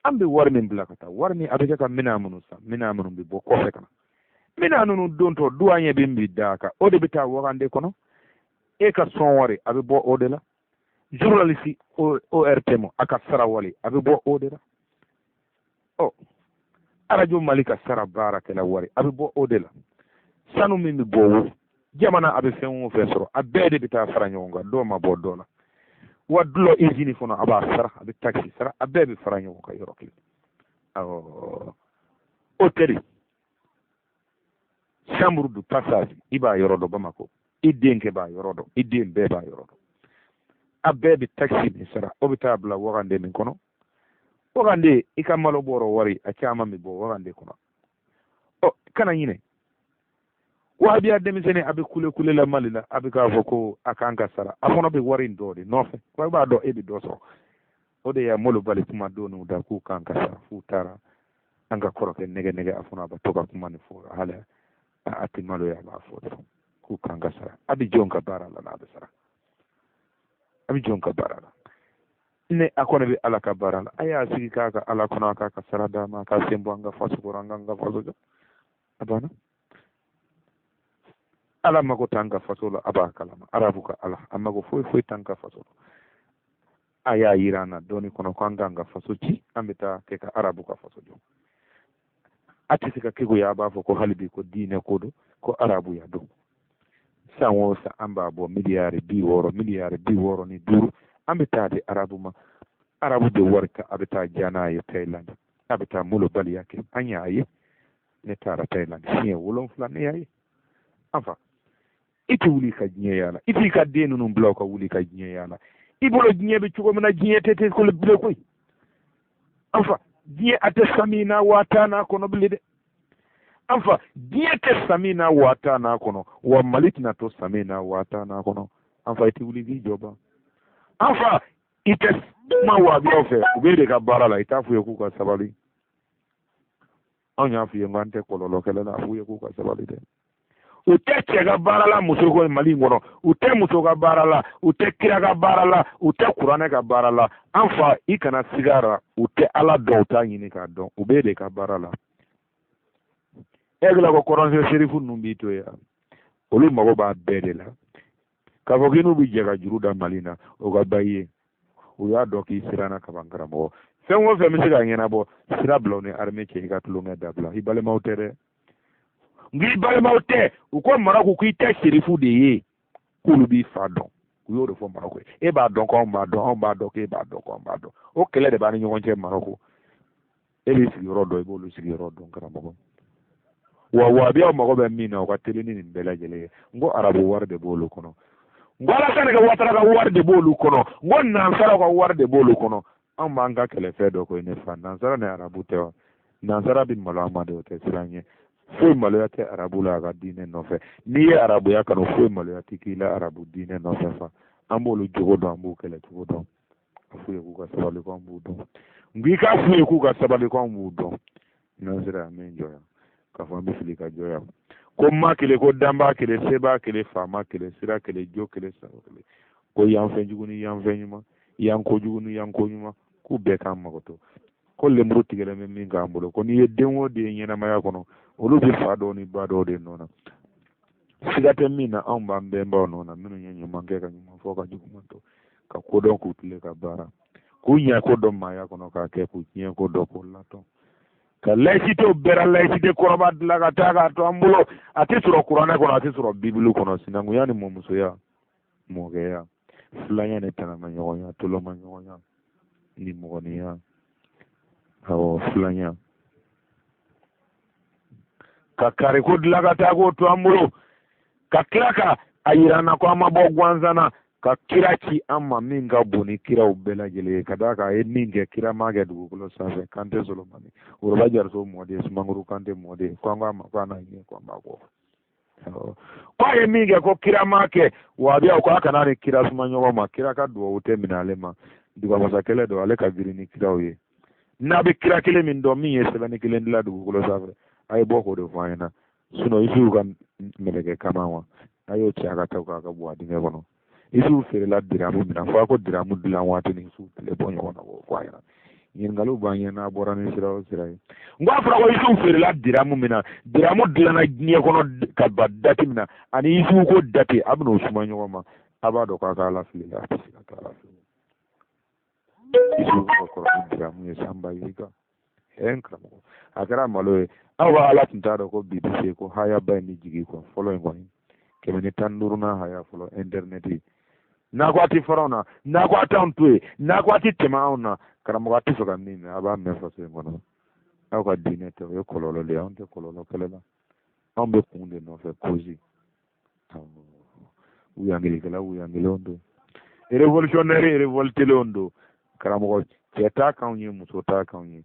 An bɛ wari min bila ka taa, wari min a bɛ kɛ ka minɛn minnu san, minɛn minnu bɛ bɔ kɔfɛ ka na, minɛn ninnu dontɔ duwaɲɛ bɛ bi d'a kan, o de bɛ taa wagande kɔnɔ. E ka sɔn wari a bɛ bɔ o de la. Journaliste ORTM a ka sara wari a bɛ bɔ o de la. Ɔ, arajo Mali ka sara baarakɛla wari a bɛ bɔ o de la. Sanu min bɛ bɔ wo, jamana a bɛ fɛn o fɛn sɔrɔ, a bɛɛ de bɛ taa fara ɲɔgɔn kan, dɔw ma bɔ dɔ la. Wa dulɔ izini fana a b'a sara, a bɛ takisi sara, a bɛɛ bɛ fara ɲɔgɔn kan yɔrɔ kelen. Awɔ, o tɛ de chambre de passage, i b'a yɔrɔ dɔn Bamakɔ, i denkɛ b'a yɔrɔ dɔn, i den bɛɛ b'a yɔrɔ dɔn. A bɛɛ bɛ takisi min sara, o bɛ taa bila wagande min kɔnɔ. Wagande i ka malo bɔrɔ wari a caman bɛ bɔ wagande kɔnɔ. Ɔ, kana ɲinɛ wahabiya denmisɛnnin a bɛ kule kule la Mali la, a bɛ k'a fɔ ko a kan ka sara, a fana bɛ wari in dɔ de nɔfɛ, wa i b'a dɔn e bɛ dɔ sɔrɔ. O de y'a molobali kuma donn'u da k'u kan ka sara, f'u taara an ka kɔrɔkɛ nɛgɛ nɛgɛ, a fana a bɛ to ka kuma nin fɔ, hali a tɛ maloya, a b'a fɔ dɔrɔn k'u kan ka sara. A bɛ jɔn ka baara la n'a bɛ sara? A bɛ jɔn ka baara la? Ne a kɔni bɛ Ala ka baara la. A y'a sigi k'a ka Ala kɔnɔ, a k'a ka sara d'a ma, a k'a sen bɔ an ka faso kɔrɔ, an k'an ka faso jɔ. A banna. Ala mago t'an ka faso la, a b'a kalama. Arabu ka Ala a mago foyi foyi t'an ka faso la. A y'a yira an na dɔɔni kɔnɔ ko an k'an ka faso ci, an bɛ taa kɛ ka arabu ka faso jɔ. A tɛ se ka keguya, a b'a fɔ ko hali bi ko diinɛ ko don, ko arabuya don. San o san an b'a bɔ miliyari 60, miliyari 65, an bɛ taa di arabu ma. Arabu bɛ wari ta, a bɛ taa ja n'a ye Thaïlande, a bɛ taa molobaliya kɛ. An y'a ye, ne taara Thaïlande siɲɛ 7, ne y'a ye. An fa, i tɛ wuli ka diɲɛ yaala, i t'i ka den ninnu bila u ka wuli ka diɲɛ yaala. I bolo diɲɛ bɛ cogo min na, diɲɛ tɛ ten ko bilen koyi. An fa, diɲɛ a tɛ sami n'a waa tan n'a kɔnɔ bilen dɛ. An fa, diɲɛ tɛ sami n'a waa tan n'a kɔnɔ, wa Mali tɛna to sami n'a waa tan n'a kɔnɔ. An fa, i tɛ wuli k'i jɔ ban. An fa, i tɛ kuma wahabiyaw fɛ, u b'e de ka baara la, i t'a f'u ye k'u ka sabali. Anw y'a f'u ye k'an tɛ kɔlɔlɔ kɛlɛ la, a f'u ye k'u ka sabali dɛ. U tɛ cɛ ka baara la muso ko Mali in kɔnɔ, u tɛ muso ka baara la, u tɛ kira ka baara la, u tɛ kuranɛ ka baara la. An fa, i kana siga la, u tɛ Ala dɔn, u t'a ɲini k'a dɔn, u b'e de ka baara la. E hakili la ko kɔrɔnfɛ serifu ninnu b'i to yen, olu mago b'a bɛɛ de la. K'a fɔ k'i n'u bɛ jɛ ka juru da Mali na, o ka ba i ye. U y'a dɔn k'i siranna kaban karamɔgɔ. Fɛn o fɛn bɛ se ka ɲɛnabɔ, sira bila u ni armée cɛ, i ka tulonkɛ dabila. I balimaw tɛ dɛ. N k'i balimaw tɛ. U ko Marɔku k'i tɛ serifu de ye, k'olu b'i fa dɔn. U y'o de fɔ Marɔku ye. E b'a dɔn k'anw b'a dɔn, anw b'a dɔn k'e b'a dɔn k'anw b'a dɔn. O kɛlɛ de b'an ni ɲɔgɔn cɛ Marɔku. E b'i sigiyɔrɔ dɔn, i b'olu sigiyɔrɔ dɔn karamɔgɔ. Wa wahabiyaw mago bɛ min na, o ka teli ni nin bɛɛ lajɛlen ye. N ko arabu wari de b'olu kɔnɔ, n ko Alasani ka Watara ka wari de b'olu kɔnɔ, n ko nansaraw ka wari de b'olu kɔnɔ. Anw b'an ka kɛlɛfɛn dɔ koyi ne fa, nansara ni arabu tɛ wa? Nansara bɛ malo an ma de, o tɛ siran ɲɛ. Foyi maloya tɛ arabu la a ka diinɛ nɔfɛ. N'i ye arabuya kanu, foyi maloya tɛ k'i la arabu diinɛ nɔfɛ. Fa an b'olu jogo dɔn, an b'u kɛlɛ cogo dɔn. A f'u ye k'u ka sabali ko an b'u dɔn. N k'i k'a f'u ye k'u ka sabali ko an b'u dɔn. N'an sera yan, min jɔ yan k'a fɔ an bɛ fili ka jɔ yan ko ma kelen, ko danbaa kelen, sebaa kelen, faama kelen, sira kelen, jo kelen, sara kelen, ko yanfɛn jugu ni yanfɛn ɲuman, yan kojugu ni yan ko ɲuman, k'u bɛɛ k'an makoto. Ko lemuru tigɛlen bɛ min k'an bolo, ko n'i ye den o den ɲɛnamaya kɔnɔ, olu bɛ fa dɔw ni ba dɔw de nɔ na. Siga tɛ min na, anw b'an bɛnbaw nɔ na, minnu ye ɲuman kɛ ka ɲuman fɔ, ka juguman to, ka ko dɔn k'u tile ka baara, k'u ɲɛ ko dɔn maaya kɔnɔ k'a kɛ, k'u tiɲɛ ko dɔn k'o latɔn, ka laïcité bɛra laïcité kɔrɔba dilan ka taa k'a to an bolo. A tɛ sɔrɔ kuranɛ kɔnɔ, a tɛ sɔrɔ bibulu kɔnɔ. Sinankunya ni mɔmusoya, mɔkɛya, filanya ni tanamaɲɔgɔnya, tolomaɲɔgɔnya ni mɔgɔninya, awɔ, filanya, ka kariko dilan ka taa k'o to an bolo, ka tila ka a yira an na ko an ma bɔ gansan na, ka kira ci an ma min ka bon ni kiraw bɛɛ lajɛlen ye, ka d'a kan a ye min kɛ, kira m'a kɛ dugukolo sanfɛ. Kante Solomani, Woroba Jariso mɔden, Sumanguru Kante mɔden, ko an ko a ma ko a n'a ɲɛ ko an b'a kɔ, ko a ye min kɛ ko kira m'a kɛ. Wahabiyaw ko a kana ni kira suma ɲɔgɔn ma, kira ka duwawu tɛ minɛ ale ma, dugamasakɛlɛ don, ale ka girin ni kiraw ye. N'a bɛ kira kelen min dɔn min ye sɛbɛnni kelen dilan dugukolo sanfɛ, a ye bɔ k'o de fɔ an ɲɛna. Sinɔn isuw ka mɛlɛkɛ kama wa, a y'o ci a ka taa k'a ka bɔ a dingɛ kɔnɔ. Isuw feerela diramu min na, fo a ko diramu dilan waati ni isuw tile bɔ ɲɔgɔn na, k'o fɔ a ɲɛna. Ɲininkaliw b'an ɲɛ n'a bɔra ni sira o sira ye. N ko a fɔra ko isuw feerela diramu min na, diramu dilanna diɲɛ kɔnɔ ka ban dati min na, ani isuw ko dati, a bɛn'o suma ɲɔgɔn ma, a b'a dɔn k'a ka ala fili la, a tɛ se ka kɛ ala fili. Isuw ka kɔrɔ ni diramu ye san ba yirika. Ɛ n karamɔgɔ, a kɛra malo ye. Aw ka ala tun t'a dɔn ko bi bɛ se ko hayaba in bɛ jigin kuwa. Fɔlɔ in kɔni, 115nan haya fɔlɔ ɛntɛrinɛti n'a ko a tɛ fara anw na, n'a ko a t'anw to yen, n'a ko a tɛ tɛmɛ anw na, karamɔgɔ a tɛ fɛ ka min mɛn, a b'a mɛn faso in kɔnɔ. Aw ka diinɛ tɛ, o ye kɔlɔlɔ de ye. Anw tɛ kɔlɔlɔ kɛlɛ la, anw bɛ kun de nɔfɛ. Kozi wuyangelikɛla wuyangelenw don, révolutionnaire révoltélenw don. Karamɔgɔ, cɛ t'a k'anw ye, muso t'a k'anw ye,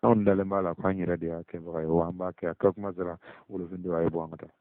anw dalen b'a la k'an yɛrɛ de y'a kɛbaga ye, wa an b'a kɛ. A kɛ kuma sera wolofin don, a ye bɔ an ka taa.